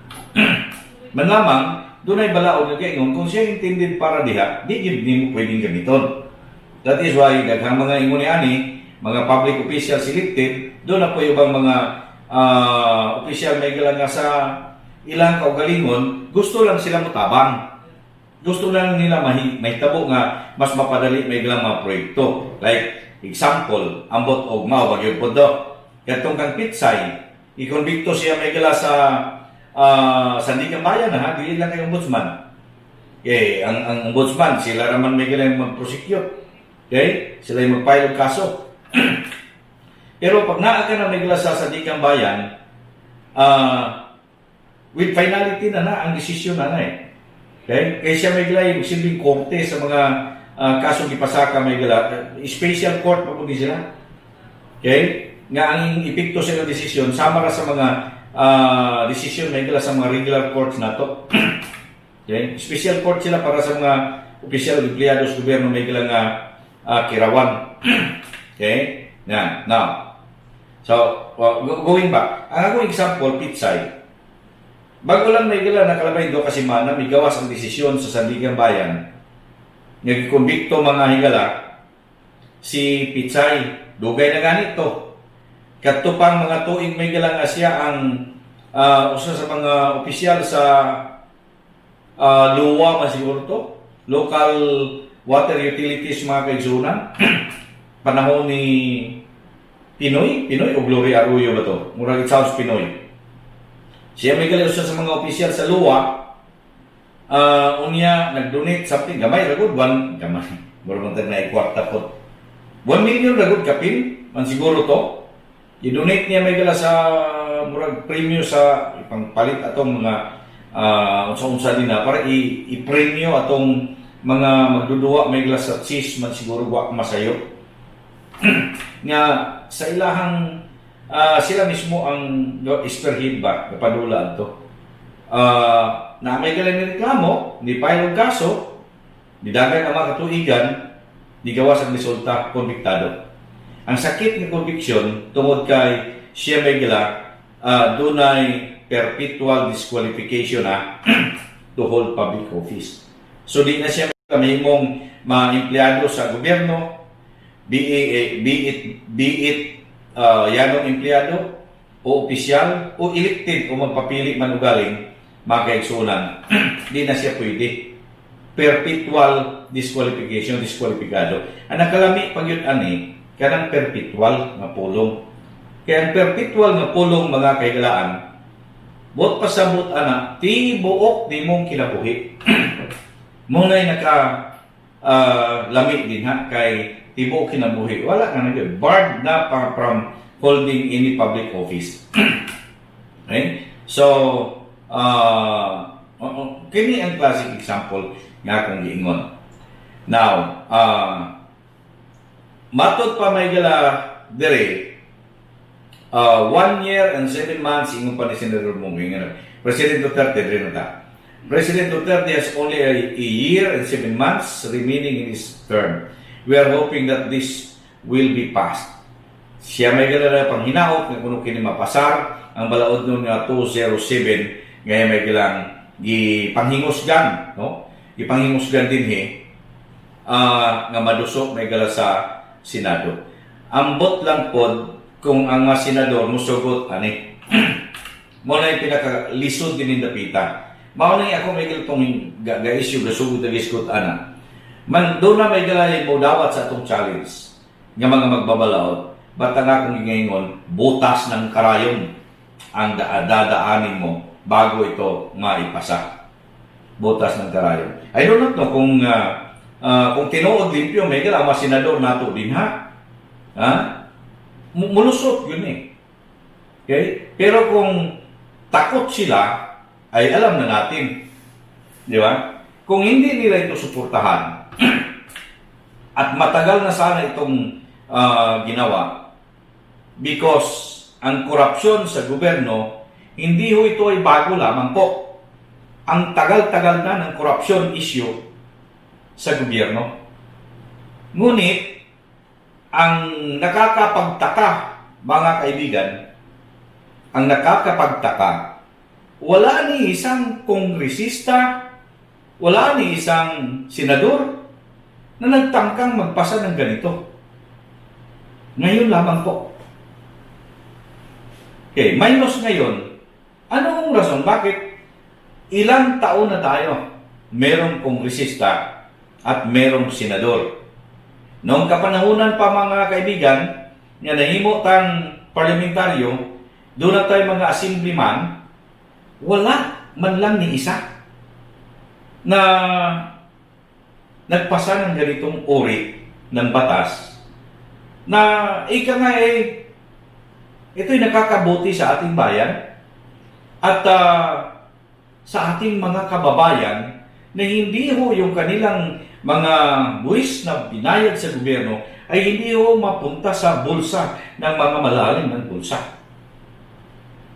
Man lamang, dunay balaod nga gaingon, kung siya intended para diha, di gyud nimo pwedeng gamiton. That is why daghang mga ingon ni ani, mga public officials elected, doon na po yung ibang mga official, may gala, nga sa ilang kaugalingon, gusto lang sila mutabang. Gusto lang nila mahitabo nga mas mapadali may galang mga proyekto. Like example, ambot og mao bagyo po do. Katong kang Pitsay, ikonbikto siya, may gala, sa Sandigan Bayan na ha, dili lang kay ombudsman. Okay, ang ombudsman, sila raman, may gala, yung mag-prosecute. Okay? Sila yung mag-file og kaso. Pero pag naa ka na, may gala, sa Sandigan Bayan, with finality na na ang desisyon na na eh. Okay? Kaya siya, may gala, yung silbing korte sa mga kasong gipasaka, may gala, special court pa po din sila. Okay? Nga ang epekto sa ilang desisyon sama ra sa mga desisyon, may gala, sa mga regular courts nato. Okay? Special court sila para sa mga opisyal o empleyado sa gobyerno, may gala, nga kirawan. Okay? Yan. Now, so, well, going back, ang akong example, Pitsay. Bago lang, may gala, nakalabay 2 ka semana, migawas ang desisyon sa Sandigan Bayan. Nagkonbikto, mga higala, si Pitsay. Dugay na ganito. Kadto pang mga tuig, may gala, nga siya ang usa sa mga opisyal sa LWUA man siguro to. Local Water Utilities, mga kaigsunan. Panahon ni PNoy, PNoy o Gloria Arroyo ba to? Murag it sounds PNoy. Siya, may gala, usa sa mga opisyal sa LWUA. Unya nag-donate something gamay ra gud, one gamay. Murag man tag na kwarta pod. 1 million ra gud kapin man siguro to. I-donate niya, may gala, sa murag premyo sa ipangpalit atong mga unsa-unsa din na para i-premyo atong mga magdudua, may gala, sa cheese man siguro, wa masayo. Nga sa ilahang sila mismo ang spearhead ba napadula adto. Na may gala ni reklamo, ni file og kaso, nidagan ang mga katuigan, nigawas ang resulta, konbiktado. Ang sakit ng conviction tungod kay siya, may gala, dunay perpetual disqualification na to hold public office. So di na siya mahimong mga empleyado sa gobyerno, be it yanong empleyado o opisyal o elected o magpapili man og galing, mga kaigsunan, di na siya pwede. Perpetual disqualification, diskwalipikado. Ang nakalami pag yun ani, kanang perpetual nga pulong. Kaya ang perpetual nga pulong, mga kahigalaan, buot pasabot ana, tibuok nimong kinabuhi. Muna'y naka lami din ha, kay tibuok kinabuhi. Wala ka na gyud. Barred na pa from holding any public office. Okay? So, kini ang classic example nga akong giingon. Now, matod pa, may gala, dire, 1 year and 7 months, ingon pa ni Senator Bong Go. President Duterte, dire na ta. President Duterte has only a year and 7 months remaining in his term. We are hoping that this will be passed. Siya, may gala na panghinaot nga kuno kini mapasar ang balaod nun nga 207 ngayon, may gilang gipanghingusgan, no, gipanghingusgan dinhi nga maduso, may gala, sa Senado. Ambot lang pod kung ang mga senador musugot ani. Mo na yung pinakalisod din dapita. Mao na ako, may tong ga, ga issue gasugod na gisgot ana. Man do na, may gala, mo dawat sa atong challenge nga mga magbabalaod. Bata nga akong giingon, butas ng karayom ang dadaanin mo bago ito maipasa. Butas ng karayom. I do not know kung tinuod limpyo, may gala, ang mga senador nato din ha. Ha? Mulusot yun eh. Okay? Pero kung takot sila, ay alam na natin. Di ba? Kung hindi nila ito suportahan, at matagal na sana itong ginawa, because ang korupsyon sa gobyerno, hindi ho ito ay bago lamang po. Ang tagal-tagal na ng corruption issue sa gobyerno. Ngunit, ang nakakapagtaka, mga kaibigan, ang nakakapagtaka, wala ni isang kongresista, wala ni isang senador na nagtangkang magpasa ng ganito. Ngayon lamang po. Okay, minus ngayon, anong rason? Bakit ilang taon na tayo merong kongresista at merong senador? Noong kapanahunan pa, mga kaibigan, nga nahimo tang parlamentaryo, doon na tayo mga assemblyman, wala man lang ni isa na nagpasa ng ganitong uri ng batas na ika nga eh, ito'y nakakabuti sa ating bayan at sa ating mga kababayan na hindi ho yung kanilang mga buwis na binayad sa gobyerno ay hindi ho mapunta sa bulsa ng mga malalim ng bulsa.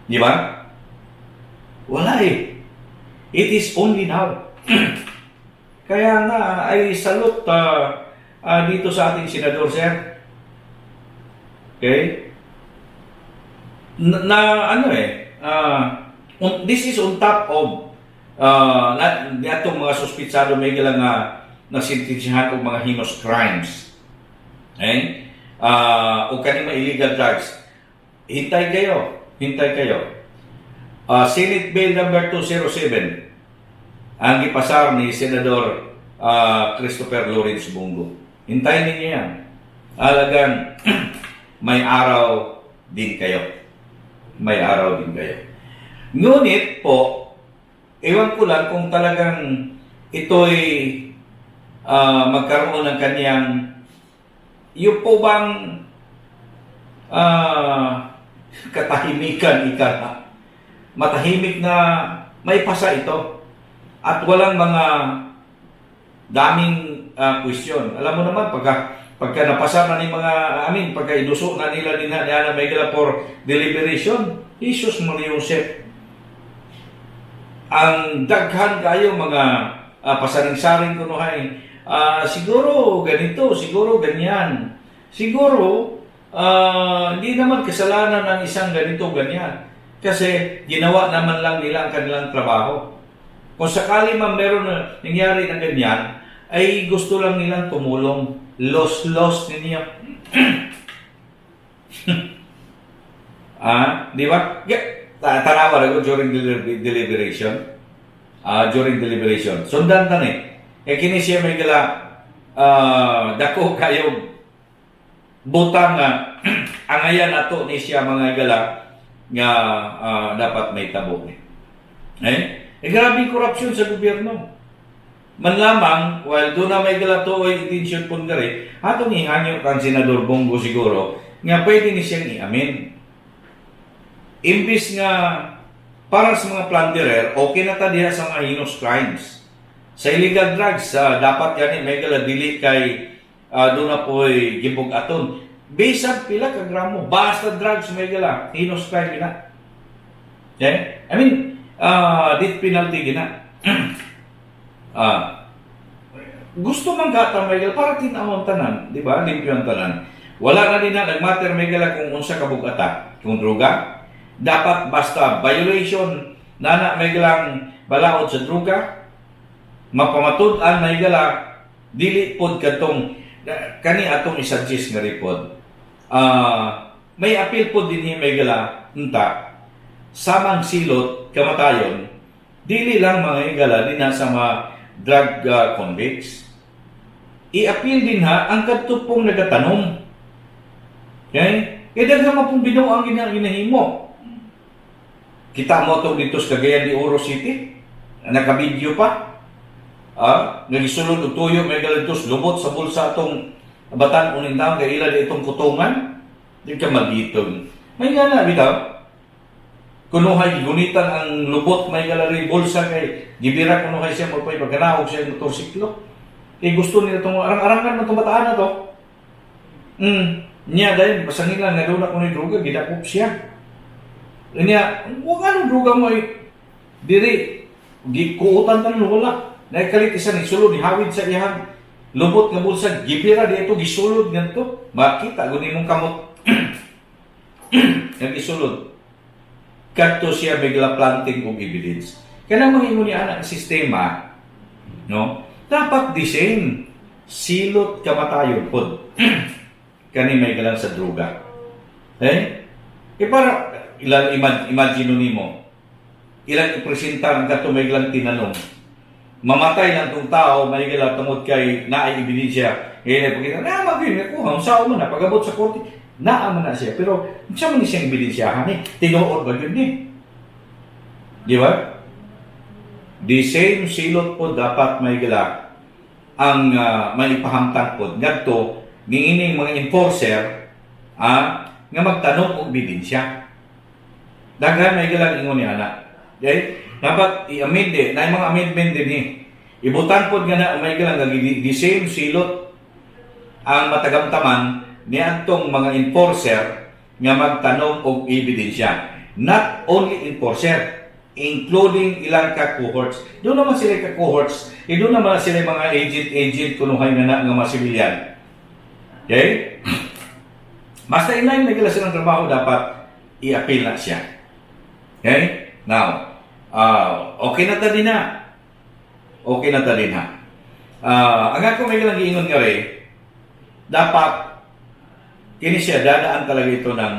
Di ba? Wala eh. It is only now. Kaya nga ay salute dito sa ating senador, sir. Okay? Na ano eh, this is on top of na, atong mga suspitsado may nga nasintensyahan og mga heinous crimes. Okay? O kaning mga illegal drugs. Hintay kayo. Hintay kayo. Senate Bill number 207 ang gipasar ni Senador Christopher Lawrence Bong Go. Hintayin ninyo yan. Alagang may araw din kayo. May araw din kayo. Ngunit po, ewan ko lang kung talagang ito'y magkaroon ng kanyang yung po bang katahimikan ika nga, matahimik na may pasa ito at walang mga daming question. Alam mo naman, pagka pagka napasa na ni mga, I mean, pagka iduso na nila din na na may for deliberation, Jesus Maria Joseph. Ang daghan kayo mga pasaring-saring kunuhay, siguro ganito, siguro ganyan. Siguro, hindi naman kasalanan ng isang ganito, ganyan. Kasi ginawa naman lang nila ang kanilang trabaho. Kung sakali man meron na nangyari ng ganyan, ay gusto lang nilang tumulong. Los-los ninyo. Di ba? Tanawa ra ko during deliberation. During deliberation. Sundan tan eh. Kaya kini siya may gala dako kayo butang nga angayan ato ni siya, mga gala, nga dapat may tabo ni. Eh? Eh grabe korupsyon sa gobyerno. Man lamang, while doon na may gala to ay intention pun gari, atong ihanyo kang Senador Bong Go siguro, nga pwede ni siyang i-amend. Imbis nga para sa mga plunderer, okay na ta diha sa mga heinous crimes. Sa illegal drugs, dapat gani may gala dili kay doon na po'y gibug-aton. Based pila ka gramo, basta drugs may gala, heinous crime gina. Okay? I mean, death penalty gina. Gusto man gata may gala para tinawon tanan, di ba? Limpyo ang tanan. Wala na din na nagmatter may gala kung unsa ka bugata, kung droga. Dapat basta violation nana may galang balaod sa droga, mapamatud-an may gala dili pod kadtong kani atong i-suggest nga report. May appeal pod dinhi may gala unta samang silot kamatayon dili lang mga higala dinha sa mga drug convicts, i-appeal din ha ang kadto pong nagatanom. Okay? Kaya daghan man pong binuang ginahimo. Kita mo itong dito sa Cagayan de Oro City. Nakabidyo pa. Nagisulod og tuyo may galitos lubot sa bulsa atong batan uning taon kay ila di itong kutungan. Di ka magitong. May nga na bitaw. Kunuhay gunitan ang lubot, may galari bulsa kay gibira kunuhay siya magpay pagkanaog siya motorsiklo. Kay gusto nila itong arang-arangan mo itong bataan na to. Niya dahil pasangin lang nga doon ako ni droga, gidakop siya. Niya, wag anong droga mo ay diri gikuutan tan wala. Nagkalit isa ni sulod ni hawid sa iyang lubot nga bulsa, gibira dito gisulod ngadto. Makita gud nimong kamot nga gisulod. Kadto siya bigla planting og evidence. Kanang mahimo ni ana ang sistema, no? Dapat the same. Silot kamatayon pod. Kani may galang sa droga. Eh? E para ilang imagine nimo ilang ipresentar ang kato may galang tinanong. Mamatay lang tong tao, may gala tungod kay naay ebidensya. Ngayon ay pagkita, na magin, nakuha, ang sao man na, pag-abot sa korte, naa man na siya. Pero, siya man ni siyang ebidensyahan eh. Tinuod ba yun eh? Di ba? The same silot po dapat may gala ang may ipahamtang po ngadto niining mga enforcer nga magtanong og ebidensya. Daghan may galang ingon ni ana. Okay? Dapat i-amend eh. Na mga amendment din eh. Ibutan pod nga na may galang nga the same silot ang matagamtaman ni adtong mga enforcer nga magtanong og ebidensya. Not only enforcer, including ilang ka-cohorts. Doon naman sila ka-cohorts, eh, doon naman sila mga agent-agent kunuhay nga na nga mga civilian. Okay? Basta inline may gila silang trabaho, dapat i-appeal na siya. Okay? Now, okay na ta din na. Okay na ta din ha. Ang ako may lang giingon nga rin, dapat kini siya dadaan talaga ito ng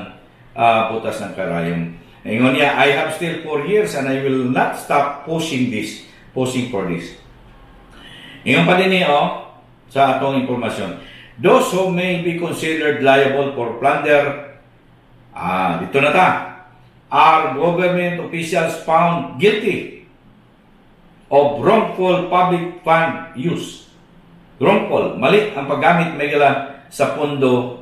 butas ng karayom. Ingon niya, "I have still 4 years and I will not stop pushing this, pushing for this." Ingon pa din niya, oh, sa atong impormasyon. Those who may be considered liable for plunder, dito na ta, are government officials found guilty of wrongful public fund use. Wrongful, mali ang paggamit may gala sa pondo,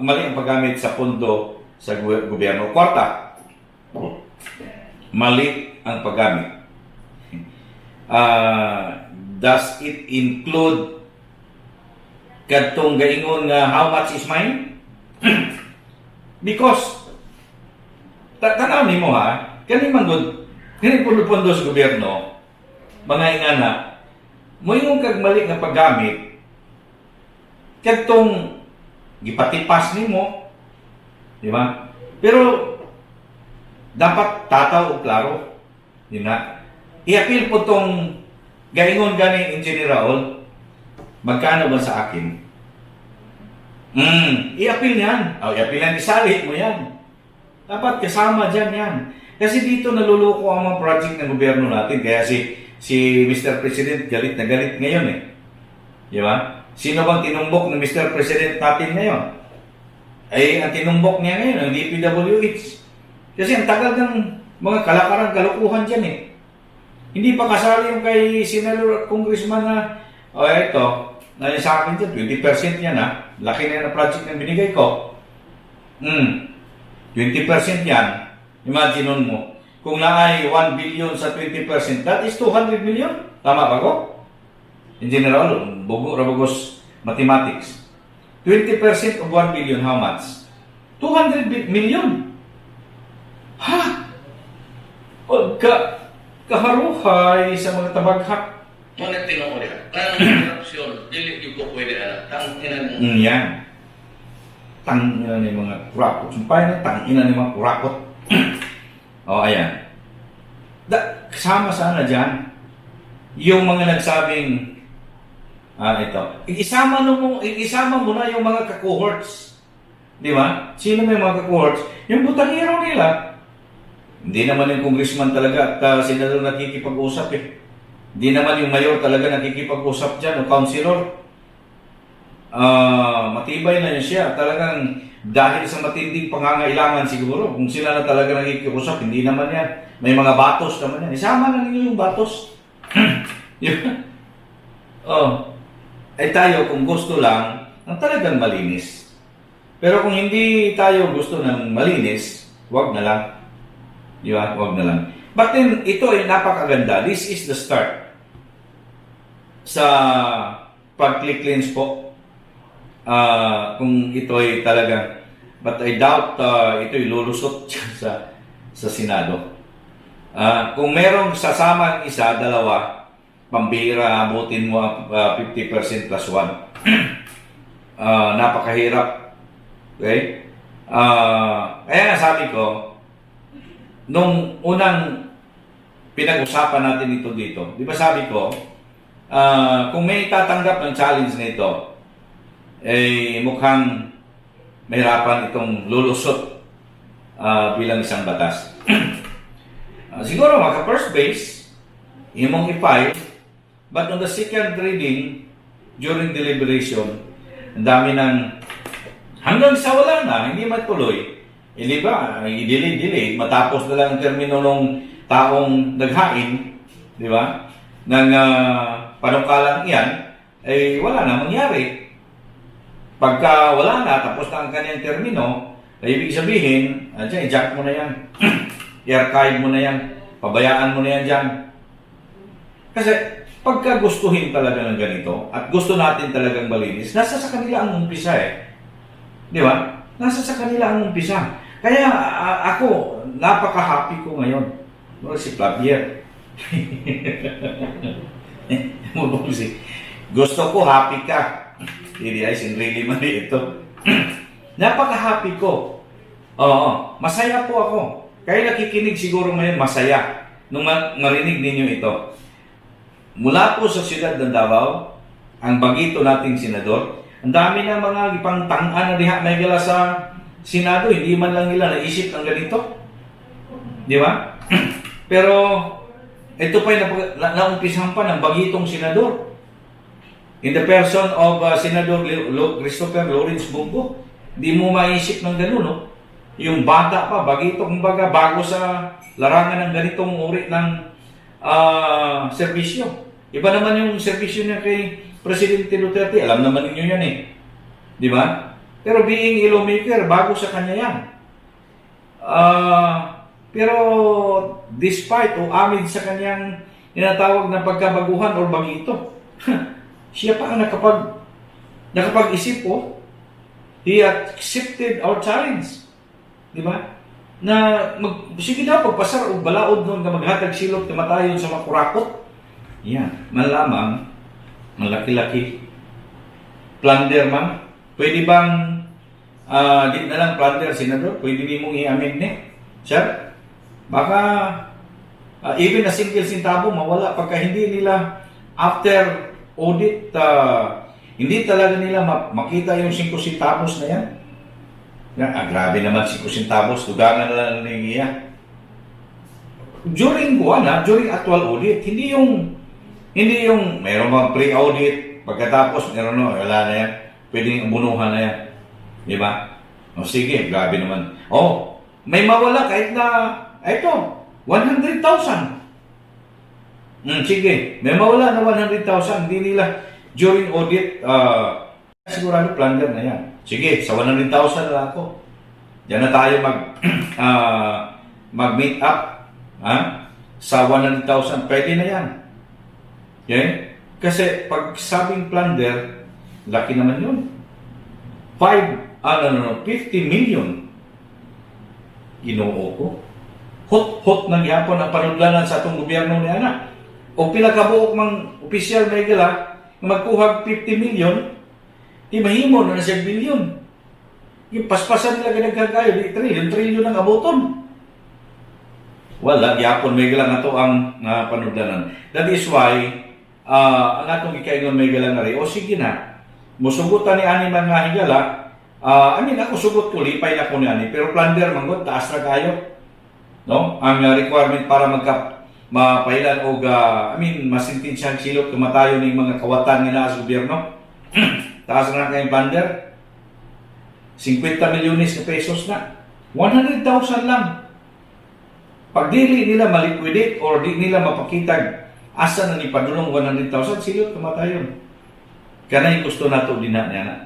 mali ang paggamit sa pondo sa gobyerno. Kwarta, mali ang paggamit. Does it include kadtong gaingon nga "How much is mine?" Because tanaw nimo ha, kani man gud kani pondo-pondo sa gobyerno, mga ingana, moingon kag mali nga paggamit kadtong gipatipas nimo, di ba? Pero dapat tataw og klaro. Di na. I-appeal po tong gaingon gani Engineer Raul, "Magkano ba sa akin?" I-appeal yan. O, i-appeal yan, isali mo yan. Dapat kasama dyan yan. Kasi dito naluloko ang mga project ng gobyerno natin. Kaya si si Mr. President galit na galit ngayon eh. Di ba? Sino bang tinumbok ng Mr. President natin ngayon? Ay, ang tinumbok niya ngayon, ang DPWH. Kasi ang tagal ng mga kalakaran, kalukuhan dyan eh. Hindi pa kasali yung kay Senator at Congressman na, oh, ito, na sa akin dyan, 20% yan ha. Laki na yan ang project na binigay ko. 20% yan. Imagine nun mo. Kung naay 1 billion sa 20%, that is 200 million. Tama ba ko? In general, bugo ra bugos mathematics. 20% of 1 billion, how much? 200 million. Ha? O, kaharuhay sa mga tabaghak. Mo na tinuod diha. Kanang korupsyon, dili gyud ko pwede ana. Tang ina mo. Yan. Tang-ina ni mga kurakot. Sumpay na tang-ina ni mga kurakot. O, ayan. Kasama sana dyan, yung mga nagsabing, ito, isama mo na yung mga ka-cohorts. Di ba? Sino may mga ka-cohorts? Yung butangero nila. Hindi naman yung congressman talaga at senador nakikipag-usap eh. Hindi naman yung mayor talaga nakikipag-usap dyan o councilor. Matibay na yun siya. Talagang dahil sa matinding pangangailangan siguro, kung sila na talaga nakikiusap, hindi naman yan. May mga batos naman yan. Isama na ninyo yung batos. Di ba? Oh. Ay tayo, kung gusto lang, ang talagang malinis. Pero kung hindi tayo gusto ng malinis, wag na lang. Di ba? Wag na lang. But then, ito ay napakaganda. This is the start sa pag-cleanse po. Kung ito ay talagang, but I doubt ito ay lulusot sa Senado. Kung merong sasamang isa, dalawa, pambihira abutin mo ang 50% plus 1. Napakahirap. Okay? Kaya nga sabi ko, nung unang pinag-usapan natin ito dito, di ba sabi ko, kung may tatanggap ng challenge nito, eh mukhang mahirapan itong lulusot bilang isang batas. Siguro maka first base, imong i-file, but on the second reading, during deliberation, ang dami ng hanggang sa wala na, hindi matuloy. Eh, di ba, i-delay-delay, matapos na lang ang termino ng taong naghain, di ba, ng panukalang iyan, eh wala na mangyari. Pagka wala na, tapos na ang kanyang termino, ay ibig sabihin, dyan, i-jack mo na yan. I-archive mo na yan. Pabayaan mo na yan dyan. Kasi pagka gustuhin talaga ng ganito, at gusto natin talagang malinis, nasa sa kanila ang umpisa eh. Di ba? Nasa sa kanila ang umpisa. Kaya ako, napaka-happy ko ngayon. No, si Flavier. Gusto ko happy ka. Hindi ay sinrili man ito. Napaka-happy ko. Oo, masaya po ako. Kayo nakikinig siguro ngayon masaya nung marinig ninyo ito. Mula po sa siyudad ng Davao, ang bagito nating senador, ang dami na mga ipangtang-an na diha may gala sa Senado, hindi man lang nila naisip ng ganito. Di ba? Pero ito pa yung naumpisahan pa ng bagitong senador. In the person of Senador Christopher Lawrence Bong Go. Di mo maisip ng gano'n, no? Yung bata pa, bagito, kumbaga, bago sa larangan ng ganitong uri ng serbisyo. Iba naman yung serbisyo niya kay Presidente Duterte. Alam naman ninyo yan eh. Di ba? Pero being a lawmaker, bago sa kanya yan. Pero despite o amid sa kanyang tinatawag na pagkabaguhan or bagito, siya pa ang nakapag-isip po. He accepted our challenge. Di ba? Na sige daw pagpasar og balaod nun nga maghatag silot kamatayon sa mga kurakot. Yan, malamang malaki-laki plunder man. Pwede bang di na lang plunder, senador? Pwede nimong i-amend ni? Sir? Baka even a single centavo mawala pagka hindi nila after audit, hindi talaga nila makita yung 5 centavos na yan. Yan, grabe naman 5 centavos, dugangan na lang ng iya. During kuan ha, during actual audit, hindi yung meron bang pre-audit, pagkatapos meron no, wala na yan. Pwedeng abunuhan na yan. Di ba? O sige, grabe naman. Oh, may mawala kahit na ito, 100,000. Sige, may mawala na 100,000, hindi nila during audit, sigurado plunder na yan. Sige, sa 100,000 na lang ako. Diyan na tayo mag-meet up. Ha? Sa 100,000, pwede na yan. Okay? Kasi pag sabing plunder, laki naman yun. 5, no, no, 50 million. Ginoo ko. Hot-hot na gihapon ang panudlanan sa atong gobyerno ni ana. O pila ka buok mang opisyal may gala nga magkuhag 50 million, di mahimo na na siya bilyon. Yung paspasan nila ganaghan kayo, di trilyon, trilyon ang abuton. Wala, gyapon may gala nga to ang nga panudlanan. That is why, ang atong gikaingon may gala nga rin, o sige na, musugutan ni ani mga higala, I mean, ako sugot ko, lipay na ko ni ani, pero plunder manggod, taas ra kayo. No? Ang requirement para magka mapailan og I mean, masintensyahan silot kamatayon ning mga kawatan nga naa sa gobyerno. Taas na kayong plunder. 50 milyones na pesos na. 100,000 lang. Pag dili nila maliquidate or di nila mapakitag asa na ni padulong 100,000, silot kamatayon. Kanay gusto nato din na niya na.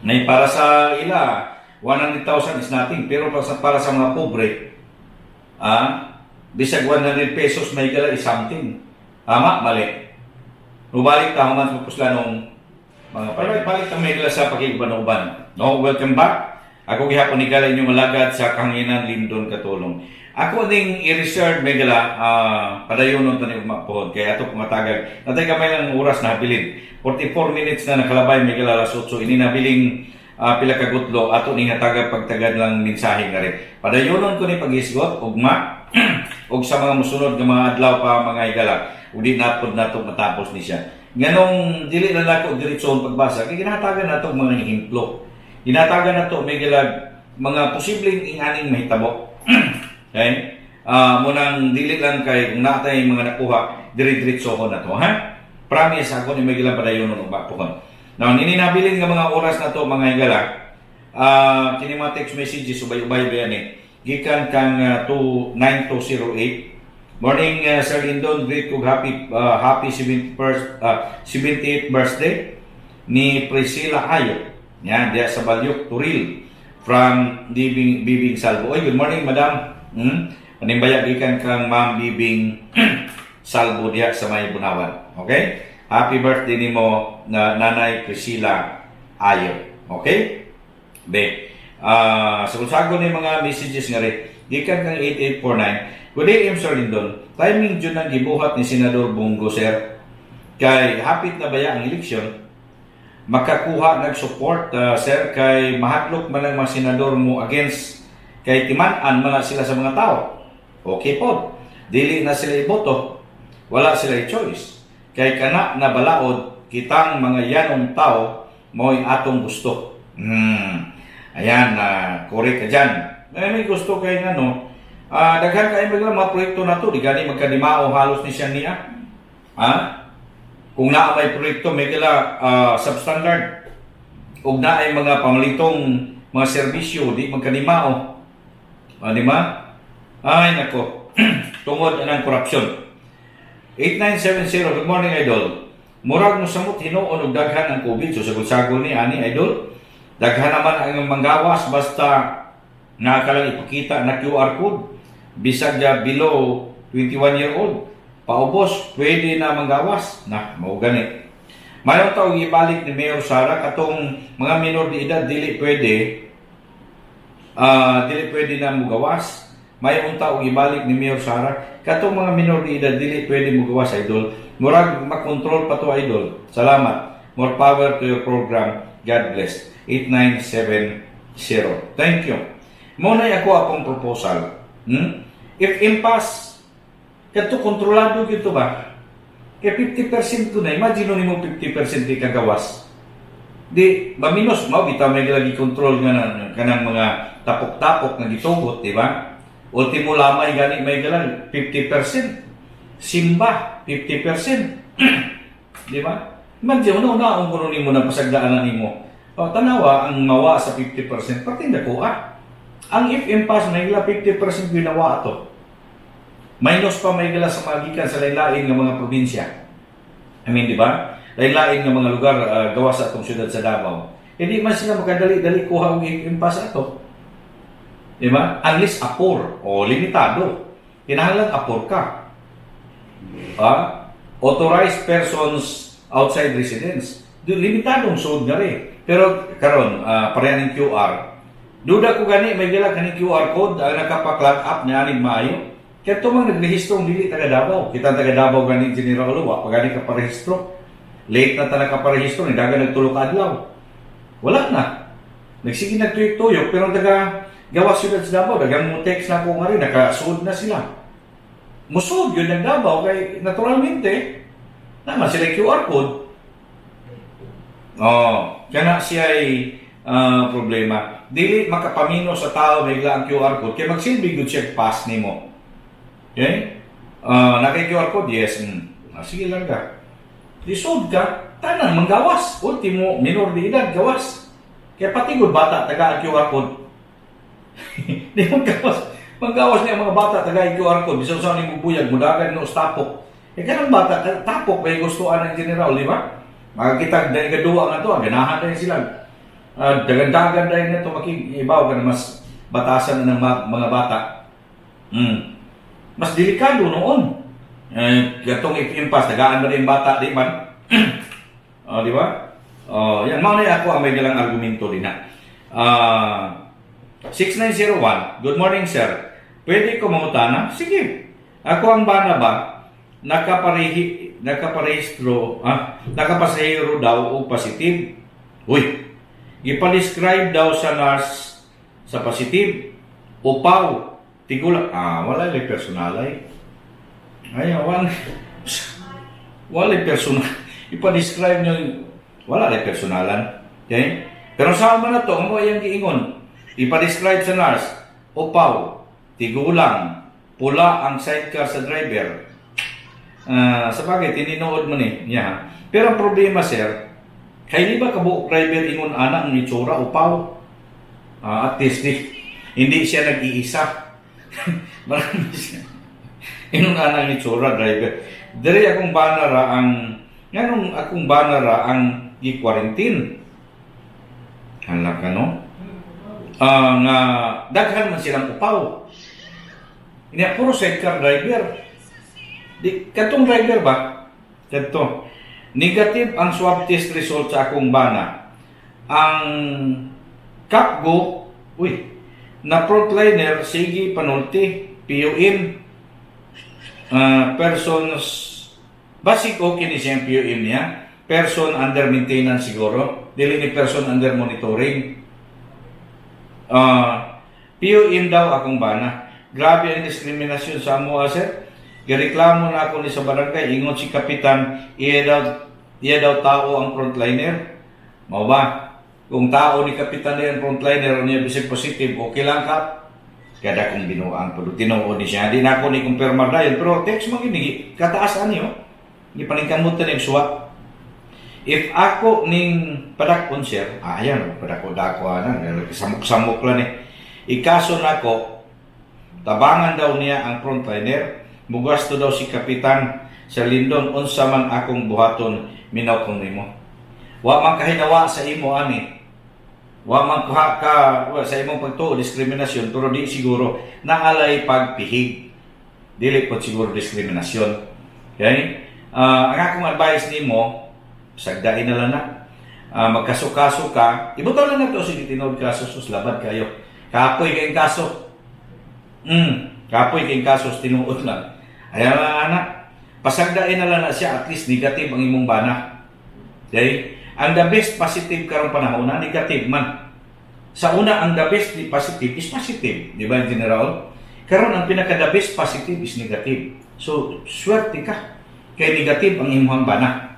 Nay para sa ila 100,000 is nothing, pero para sa mga pobre. Ah, bisag 100 pesos, may gala is something. Tama, mali? Mubalik ta human sa pusla nung mga Alright, balik ta, may gala, sa pakiguban-uban. No, welcome back. Ako gihapon ni gala inyong alagad sa kahanginan, Lindon Katulong. Ako ning i-reserve, may gala, padayonon ta ni ugma pohon kay ato pangatagag. Natay gamay lang oras na habilin. 44 minutes na nakalabay, may gala, alas 8. Ini nabiling pila ka gutlo ato ning hatagag pagtagad lang mensahe nga rin. Padayonon ko ni paghisgot ugma ug sa mga musunod nga mga adlaw pa, mga higala, ug di napod nato matapos ni siya. Nganong dili na nako diretso ang pagbasa? Kay ginahatagan nato mga ehemplo. Ginatagan nato, may gilag, mga posibleng inganing mahitabo. Okay? Munang dili lang kay kung natay mga nakuha, dire-diretso ko na to, ha? Promise ako ni may gilang padayon ug pohon. Now, nini nabilin nga mga oras na to, mga higala, kini mga text messages, ubay-ubay ba yan eh. Gikan kang 9208. Morning, Sir Lindon, greet kog happy 71st 78th birthday ni Priscilla Ayo. Yan, diya sa Balyok, Turil, from Bibing, Bibing Salvo. Oy, good morning, madam. Panimbaya gikan kang Ma'am Bibing Salvo diha sa may Bunawan. Okay? Happy birthday nimo na Nanay Priscilla Ayo. Okay? Be. Sa ni mga messages nga rin, gikan kang 8849. Good day, M. Sir Lindon. Timing jud ang gibuhat ni Senador Bong Go, sir. Kay hapit na baya ang eleksyon, makakuha nag-support, sir, kay mahadlok man ang mga senador mo against kay timan-an man na sila sa mga tao. Okay po. Dili na sila iboto. Wala sila choice. Kay kana na balaod, kitang mga yanong tao mo'y atong gusto. Ayan, na correct ka dyan. May gusto kay nga no. Daghan kay mga proyekto na to, di gani magkadimao halos ni siya niya. Ha? Kung naa may proyekto, may kila substandard. Ug naay mga pamalitong mga serbisyo, di magkanimao. Di ba? Ay nako. Tungod anang korupsyon. 8970, good morning, idol. Murag mo samot hinuon og daghan ang COVID. So sagol-sagol ni ani, idol. Daghan naman ang manggawas basta nga ka lang ipakita na QR code. Bisag ja below 21 year old. Paubos, pwede na manggawas. Na, mao gani. Mayong taong ibalik ni Mayor Sara katong mga minor de edad dili pwede na mugawas. May unta og ibalik ni Mayor Sara katong mga minor de edad dili pwede mugawas, idol. Murag makontrol pa to, idol. Salamat. More power to your program. God bless. 8970. Thank you. Mo na ako akong proposal. If impass kadto, kontrolado gyud to ba? Kay 50% ko na, imagine nimo 50% di kagawas. Di ba minus mao bitaw may lagi control nga na, kanang mga tapok-tapok nga gitugot, di ba? Ultimo lamay gani, may galang 50%. Simba 50%. Di ba? Imagine mo na kuno nimo na pasagdaan na nimo. O, tanawa ang mawa sa 50%, pati dako ah. Ang if impasse, may gila 50% ginawa ato. Minus pa, may gila, sa mga gikan sa lain-lain nga mga probinsya. I mean, di ba? Lain-lain nga mga lugar gawa sa atong syudad sa Davao. Hindi man sila makadali-dali kuha og impasse ato. Di ba? Unless apor o limitado. Kinahanglan apor ka. Ah, authorized persons outside residence. Limitadong sud nga rin. Pero karon pareha ning QR. Duda ko gani, may gila, kani QR code ang nakapa-clock up niya aning maayo. Kaya ito mang nagrehistro ang dili taga Davao. Kita taga Davao gani General wa pa gani ka parehistro. Late na ta nakaparehistro, ni dagan nagtulo ka adlaw. Wala na. Nagsige nagtuyok-tuyok pero ang taga gawas siyudad sa Davao, dagang mo text na ko nga rin, nakasud na sila. Musud yun ng Davao kay naturalmente naman sila QR code. Oh, kana siya ay problema. Dili makapamino sa tao bigla ang QR code kay magsilbi gud siya pass nimo. Okay? Naka QR code? Yes. Sige lang ka. Lisod ka, tanan manggawas. Ultimo minor de edad gawas. Kaya pati gud bata taga ang QR code. Di mo gawas. Manggawas niya ang mga bata taga ang QR code. Bisan sa nimo buyag, mudagan no tapok. Eh kanang bata tapok may gustuan ng general, di ba? Makakita dahil kaduwa nga to, ganahan dahil sila. Dagan-dagan dahil na to makiibaw ka na mas batasan na ng mga bata. Mas delikado noon. Eh, gatong FM pass, tagaan ba rin bata, di man? Oh, di ba? Oh, yan mao na ako ang may dalang argumento din na. 6901. "Good morning, sir. Pwede ko mangutana?" Sige. "Ako ang bana ba nakaparehi nakaparehistro, nakapasahero daw og positive. Uy, gipa-describe daw sa nurse sa positive. Upaw, tigula." Ah, wala lay personal ay. Ay, wala. Wala personal. Ipa-describe niyo, wala lay personalan. Okay? Pero sa man na to, ang mo iyang giingon. Ipa-describe sa nurse, upaw, tigulang, pula ang sidecar sa driver. Ah, sa bagay, tininood mo ni niya. Pero ang problema, sir, kay di ba kabuok driver ingon ana ang itsura, upaw? Ah, at least hindi siya nag-iisa. Marami siya. Ingon ana ang itsura driver. Diri akong bana ra ang nganong akong bana ra ang gi-quarantine. Hala ka, no? Ah, nga daghan man silang upaw. Inya puro sidecar driver. Di katong driver ba? Kadto. "Negative ang swab test result sa akong bana. Ang Capgo, uy, na frontliner sige panulti, PUM, persons, basic okay ni siyang PUM niya, person under maintenance siguro, dili ni person under monitoring. PUM daw akong bana. Grabe ang diskriminasyon sa amo, sir. Gireklamo na ako ni sa barangay, ingon si kapitan, iya daw tao ang frontliner." Mao ba? Kung tao ni kapitan niya ang frontliner niya bisag positive, okay lang ka. Kada kong binuang pero tinuod ni siya. Di na ako ni kumpirmar dayon, pero text mo gini, kataas ani oh. Di paningkamot ni suwat. "If ako ning padakon, sir," ayan, padako-dako ana, samok-samok lang ni. "Ikaso nako, tabangan daw niya ang frontliner, mugasto daw si kapitan sa Lindon, unsa man akong buhaton, minaw kong nimo." Wa man kahinawa sa imo ani. Wa man kuha ka wa, sa imong pagtuo diskriminasyon, pero di siguro naalay pagpihig. Dili po siguro diskriminasyon. Okay? Ang akong advice nimo, sagdain na lang na. Magkaso-kaso ka, ibutang lang na to sige tinuod kaso sus labad kayo. Kapoy kayong kaso. Kapoy kayong kaso, tinuod lang. Ayan lang anak. Pasagdain na lang na siya, at least negative ang imong bana. Okay? Ang the best positive karong panahon na negative man. Sa una, ang the best positive is positive, di ba, General? Karon ang pinaka the best positive is negative. So, swerte ka. Kay negative ang imong bana.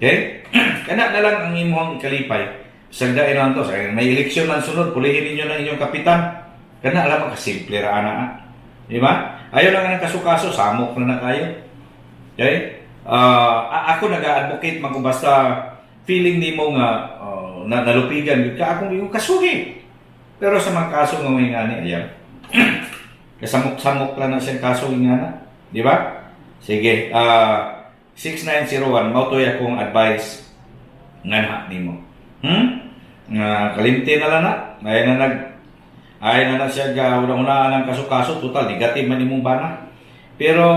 Okay? Kana na lang ang imong ikalipay. Sagdain lang to. May eleksyon man sunod, pulihin ninyo ng inyong kapitan. Kana alam mo, kasimple ra ana. Ah. Di ba? Ayaw lang ang kaso-kaso, samok na na kayo. Okay? Ako nag-advocate man kung basta feeling nimo nga na nalupigan gyud ka, akong yung kasuhi. Pero sa mga kaso nga may ngani, ayan. Kasamok-samok lang na siyang kaso nga na. Di ba? Sige, 6901, mao to'y akong advice nga na nimo. Nga kalimti na lang na. Ay na na siya ga una-unaan ang kaso-kaso, total negative man imong bana. Pero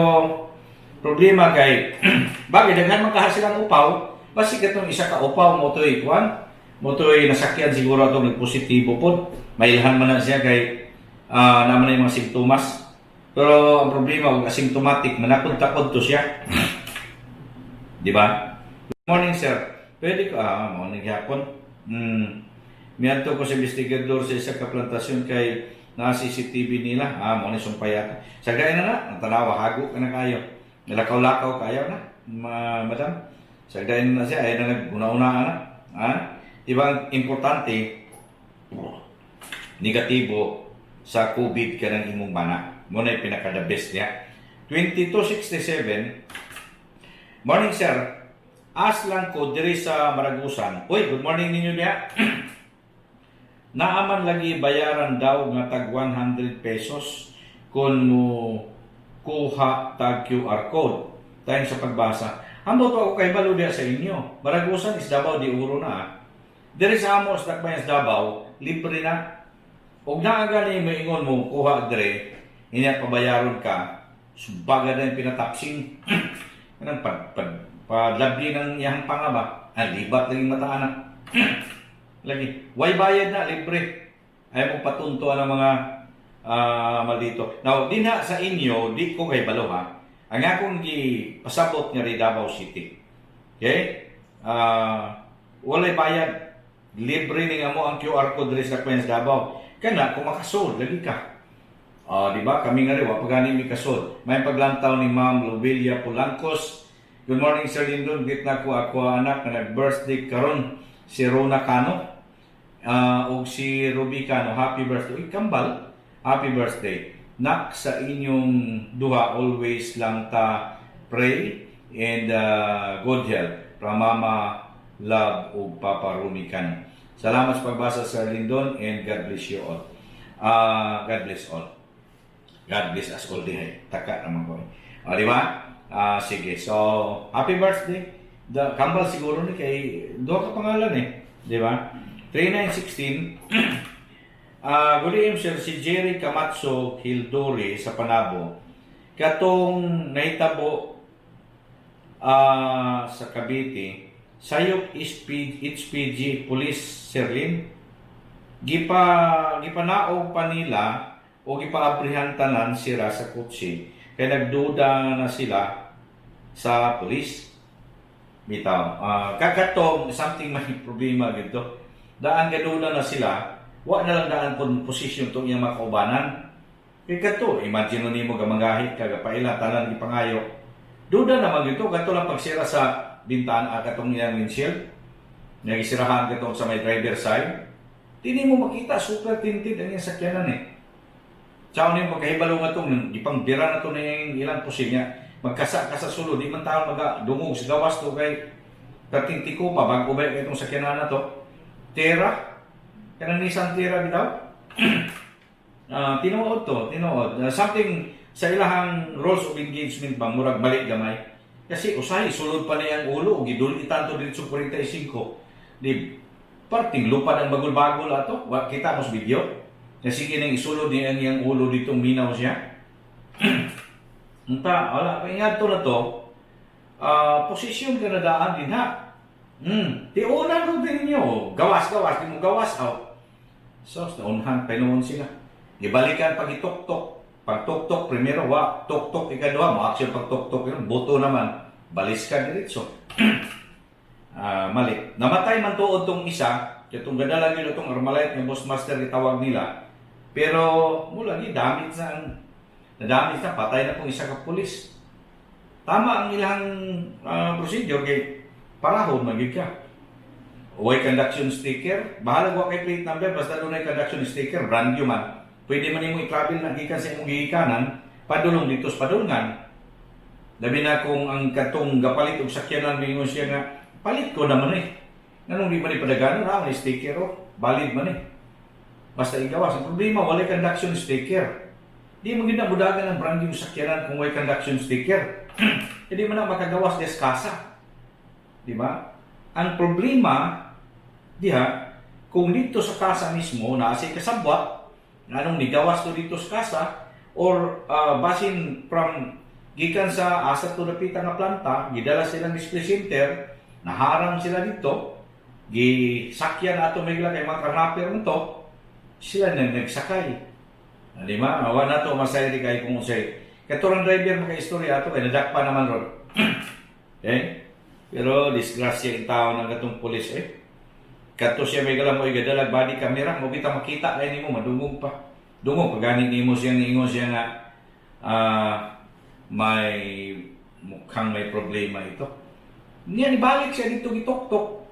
problema kay bagay daghan man kaha silang upaw, basi katong isa ka upaw mo to'y kuan, mo to'y nasakyan siguro atong nagpositibo pod. Mailhan man na siya kay naman na yung mga simptomas. Pero ang problema kung asymptomatic, manakod-takod to siya. Di ba? "Good morning, sir. Pwede ko, morning hapon. Miadto ko sa investigador sa isa ka plantasyon kay na CCTV nila." Ah, mo ni sumpay ata. Sagay na na, ang tanawa hago ka na kayo. Nalakaw-lakaw kayo na, madam. Sagdain na siya, ay na nag-una-una na. Ah, di ba ang importante negatibo sa COVID ka ng imong bana. Mo na yung pinaka the best niya. 2267. "Morning, sir. As lang ko diri sa Maragusan." Uy, good morning ninyo diha. "Naaman lagi bayaran daw nga tag 100 pesos kung mo kuha tag QR code. Tayong sa pagbasa." Ambot ako kay balo diha sa inyo. Maragusan is Davao de Oro na. Ah. Diri sa amo sa Dakbayan sa Davao, libre na. Og naa gani moingon mo kuha dire, Inya pabayaron ka, subaga na yung pinatapsing. Kanang pad, pad, padlabli ng iyang panga ba? Ah, libat lagi mata anak. Lagi. Way bayad na, libre. Ay mo patunto ang mga maldito. Now, dinha sa inyo, di ko kay balo ha. Ang akong gipasabot nga ri Davao City. Okay? Walay bayad. Libre ni nga mo ang QR code diri sa Queens Davao. Kana kung makasod lagi ka. Ah, di ba? Kami nga rin, wa pa gani mi kasod. May paglantaw ni Ma'am Lobelia Pulancos. Good morning, Sir Lindon. Greet na ko ako anak na nag-birthday karon, si Rona Cano. Ug si Ruby Cano. Happy birthday. Uy, kambal. Happy birthday. Nak sa inyong duha, always lang ta pray and good health. From Mama Love ug Papa Rumi Cano. Salamat sa pagbasa, Sir Lindon, and God bless you all. God bless all. God bless us all dihay. Taka naman ko. O, di ba? Sige. So, happy birthday. The, kambal siguro ni kay duha ka pangalan eh. Di ba? 3916. Good evening, sir, si Jerry Camacho Hildori sa Panabo. Katong nahitabo sa Cavite, sayop SP, HPG Police Serlin, gipanaog pa nila o gipaabrihan tanan sira sa kotse kay nagduda na sila sa pulis bitaw. Kakatong something may problema gito, daan gaduda na sila, wa na lang daan kon posisyon tong iyang mga kaubanan. Kay kato, imagine nimo gamangahit ka, gapaila tanan gipangayo, duda naman gito. Kato lang pagsira sa bintana, katong iyang windshield nga gisirahan katong sa may driver side, dili mo makita, super tinted ang iyang sakyanan eh. Tsaka nimo pagkahibalo nga itong gipangbira na to na yung ilang pusil niya. Magkasa ka sa sulod, di man tao maga dungog sa gawas to kay katingtiko pa bago ba itong sakyanan na to. Tera, kanang Nissan Tera bitaw. Tinuod to, tinuod. Something sa ilahang rules of engagement ba, murag mali gamay. Kasi usahay, sulod pa niya ang ulo, o gidulitan to dito sa 45. Di, parting lupad ang bagol-bagol ato. Wa, kita mo sa video. Kasi sige nang isulod niya ang iyang ulo dito, minaw siya. Unta, wala, kaya to na to, posisyon ka na daan din ha. Tiunan ko din ninyo. Gawas, gawas, di mo gawas. Oh. So, naunhan, painoon sila. Gibalikan pag ituktok. Pag tuktok, primero, wa, tuktok, ikaduha, mo action pag tuktok, yun, buto naman. Balis ka diretso. Mali. Namatay man tuod tong isa, katong gadala nila tong Armalite nga boss master gitawag nila. Pero mula gi damage na ang na-damage na, patay na pong isa ka pulis. Tama ang ilang procedure kay parahon man gyud ka. Way conduction sticker, bahala wa kay plate number, basta dunay conduction sticker, brand new man. Pwede man nimo i-travel na gikan sa imong gigikanan padulong dito sa padulngan. Labi na kung ang katong gapalit og sakyanan mingon siya nga palit ko naman eh. Nganong di man ipadagano ra ang sticker, oh, valid man eh. Basta igawas. Ang problema, walay conduction sticker. Di mo gyud na budagan ang brand new sakyanan kung way conduction sticker. Hindi mo na makagawas des kasa. Di ba? Ang problema diha kung dito sa kasa mismo naa si kasabwat nganong nigawas to dito sa kasa or basin from gikan sa asa to dapita nga planta, gidala silang display center, naharang sila dito, gisakyan ato may kay mga karnaper mo to sila na nagsakay. Di ba? Awa na to masaya di kay kung unsay. Katurang driver maka istorya ato kay nadakpa naman ron. Okay? Pero disgrasya in tao ng katong pulis eh. Kato siya may galang mo igadalag body camera, mo kita makita kay nimo madungog pa. Dungog pag gani nimo siya ingon siya nga may mukhang may problema ito. Niya nibalik siya dito gituktok.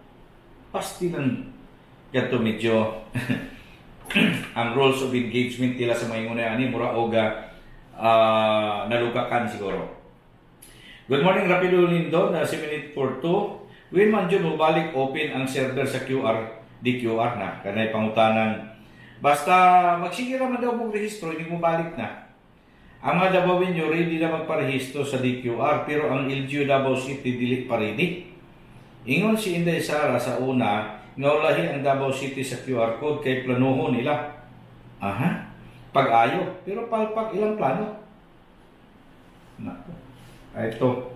Pasti lang kadto medyo ang rules of engagement nila sa mga ingon ani mura og nalugakan siguro. Good morning, Rapido Lindo na 7 minute for 2. When man jud balik open ang server sa QR, DQR na kanay pangutanan. Basta magsige ra man daw mong rehistro, hindi mo balik na. Ang mga Davaoenyo ready na magparehistro sa DQR, pero ang LGU Davao City dili pa ready. Ingon si Inday Sara sa una nga ulahi ang Davao City sa QR code kay planuho nila. Aha. Pag-ayo, pero palpak ilang plano. Nako. Ay ito.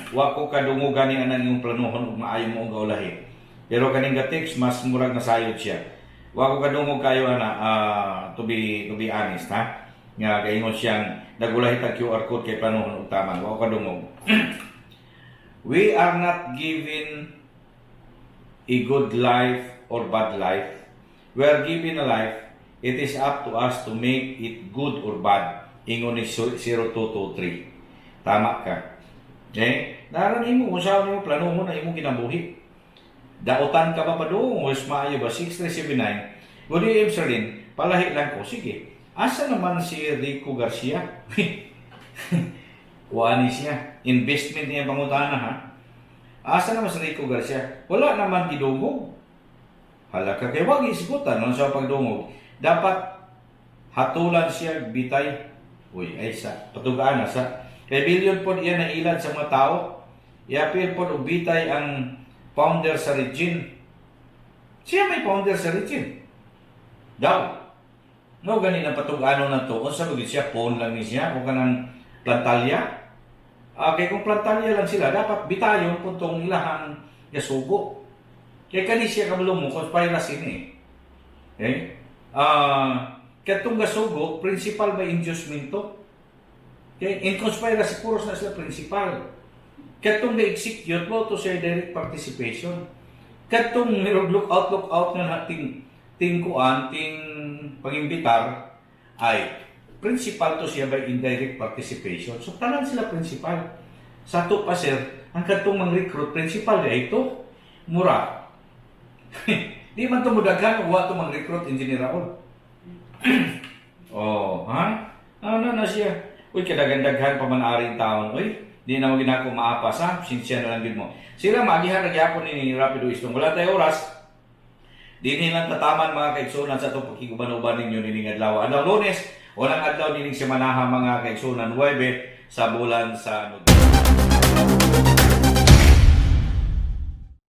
Wa ko kadungog gani anang iyong planuhon ug maayo mo ang gaulahi. Pero kaning ga-text, mas murag nasayod siya. Wa ko kadungog kayo ana, to be honest ha. Nga gaingon siyang nagulahi tag QR code kay planuhon og taman. Wa ko kadungog. We are not given a good life or bad life. We are given a life. It is up to us to make it good or bad. Ingon ni 0223. Tama ka. Eh, naran nimo kung saan nimo planuhon na imong kinabuhi. Dautan ka ba padung o maayo ba 6379? Good evening, Sir Lin. Palahi lang ko. Sige. Asa naman si Rico Garcia? Kuani siya. Investment niya pangutana ha. Asa naman si Rico Garcia? Wala naman gidungog. Hala ka, kay wag isgutan nun sa pagdungog. Dapat hatulan siya bitay. Uy, ay sa patugaan na sa rebellion pod iya na ilad sa mga tao. Iapil pod og bitay ang founder sa regime. Siya may founder sa regime. Daw. No, gani na patug-ano na to. Unsa ba siya, phone lang ni siya o kanang plantalya? Ah, kay kung plantalya lang sila, dapat bitayon kung tong ilahang yasugo. Kay kani siya kabalo mo conspiracy ni. Eh? Ah, katong gasugo, principal by inducement to. Okay? In conspiracy, puros na sila principal. Katong ga-execute mo to siya direct participation. Katong mirog look out nga na ting kuan, ting pangimbitar ay principal to siya by indirect participation. So tanan sila principal. Sa ato pa, sir, ang katong mang-recruit principal di ito. Mura. Di man to mudaghan wa to mang-recruit, Engineer Raul. Oh, ha? Ano na siya? Uy, kadagan-daghan pa man aring taon. Uy, di na mo ginako maapas ha. Sinsya na lang gid mo. Sila maagihan na gyapon ni Rapido Istong. Wala tayo oras. Dinhi lang tataman, mga kaigsunan, sa itong pakiguban-uban ninyo nining adlaw. Adlaw Lunes, walang adlaw nining semanaha, mga kaigsunan, 9 sa bulan sa Nobyembre.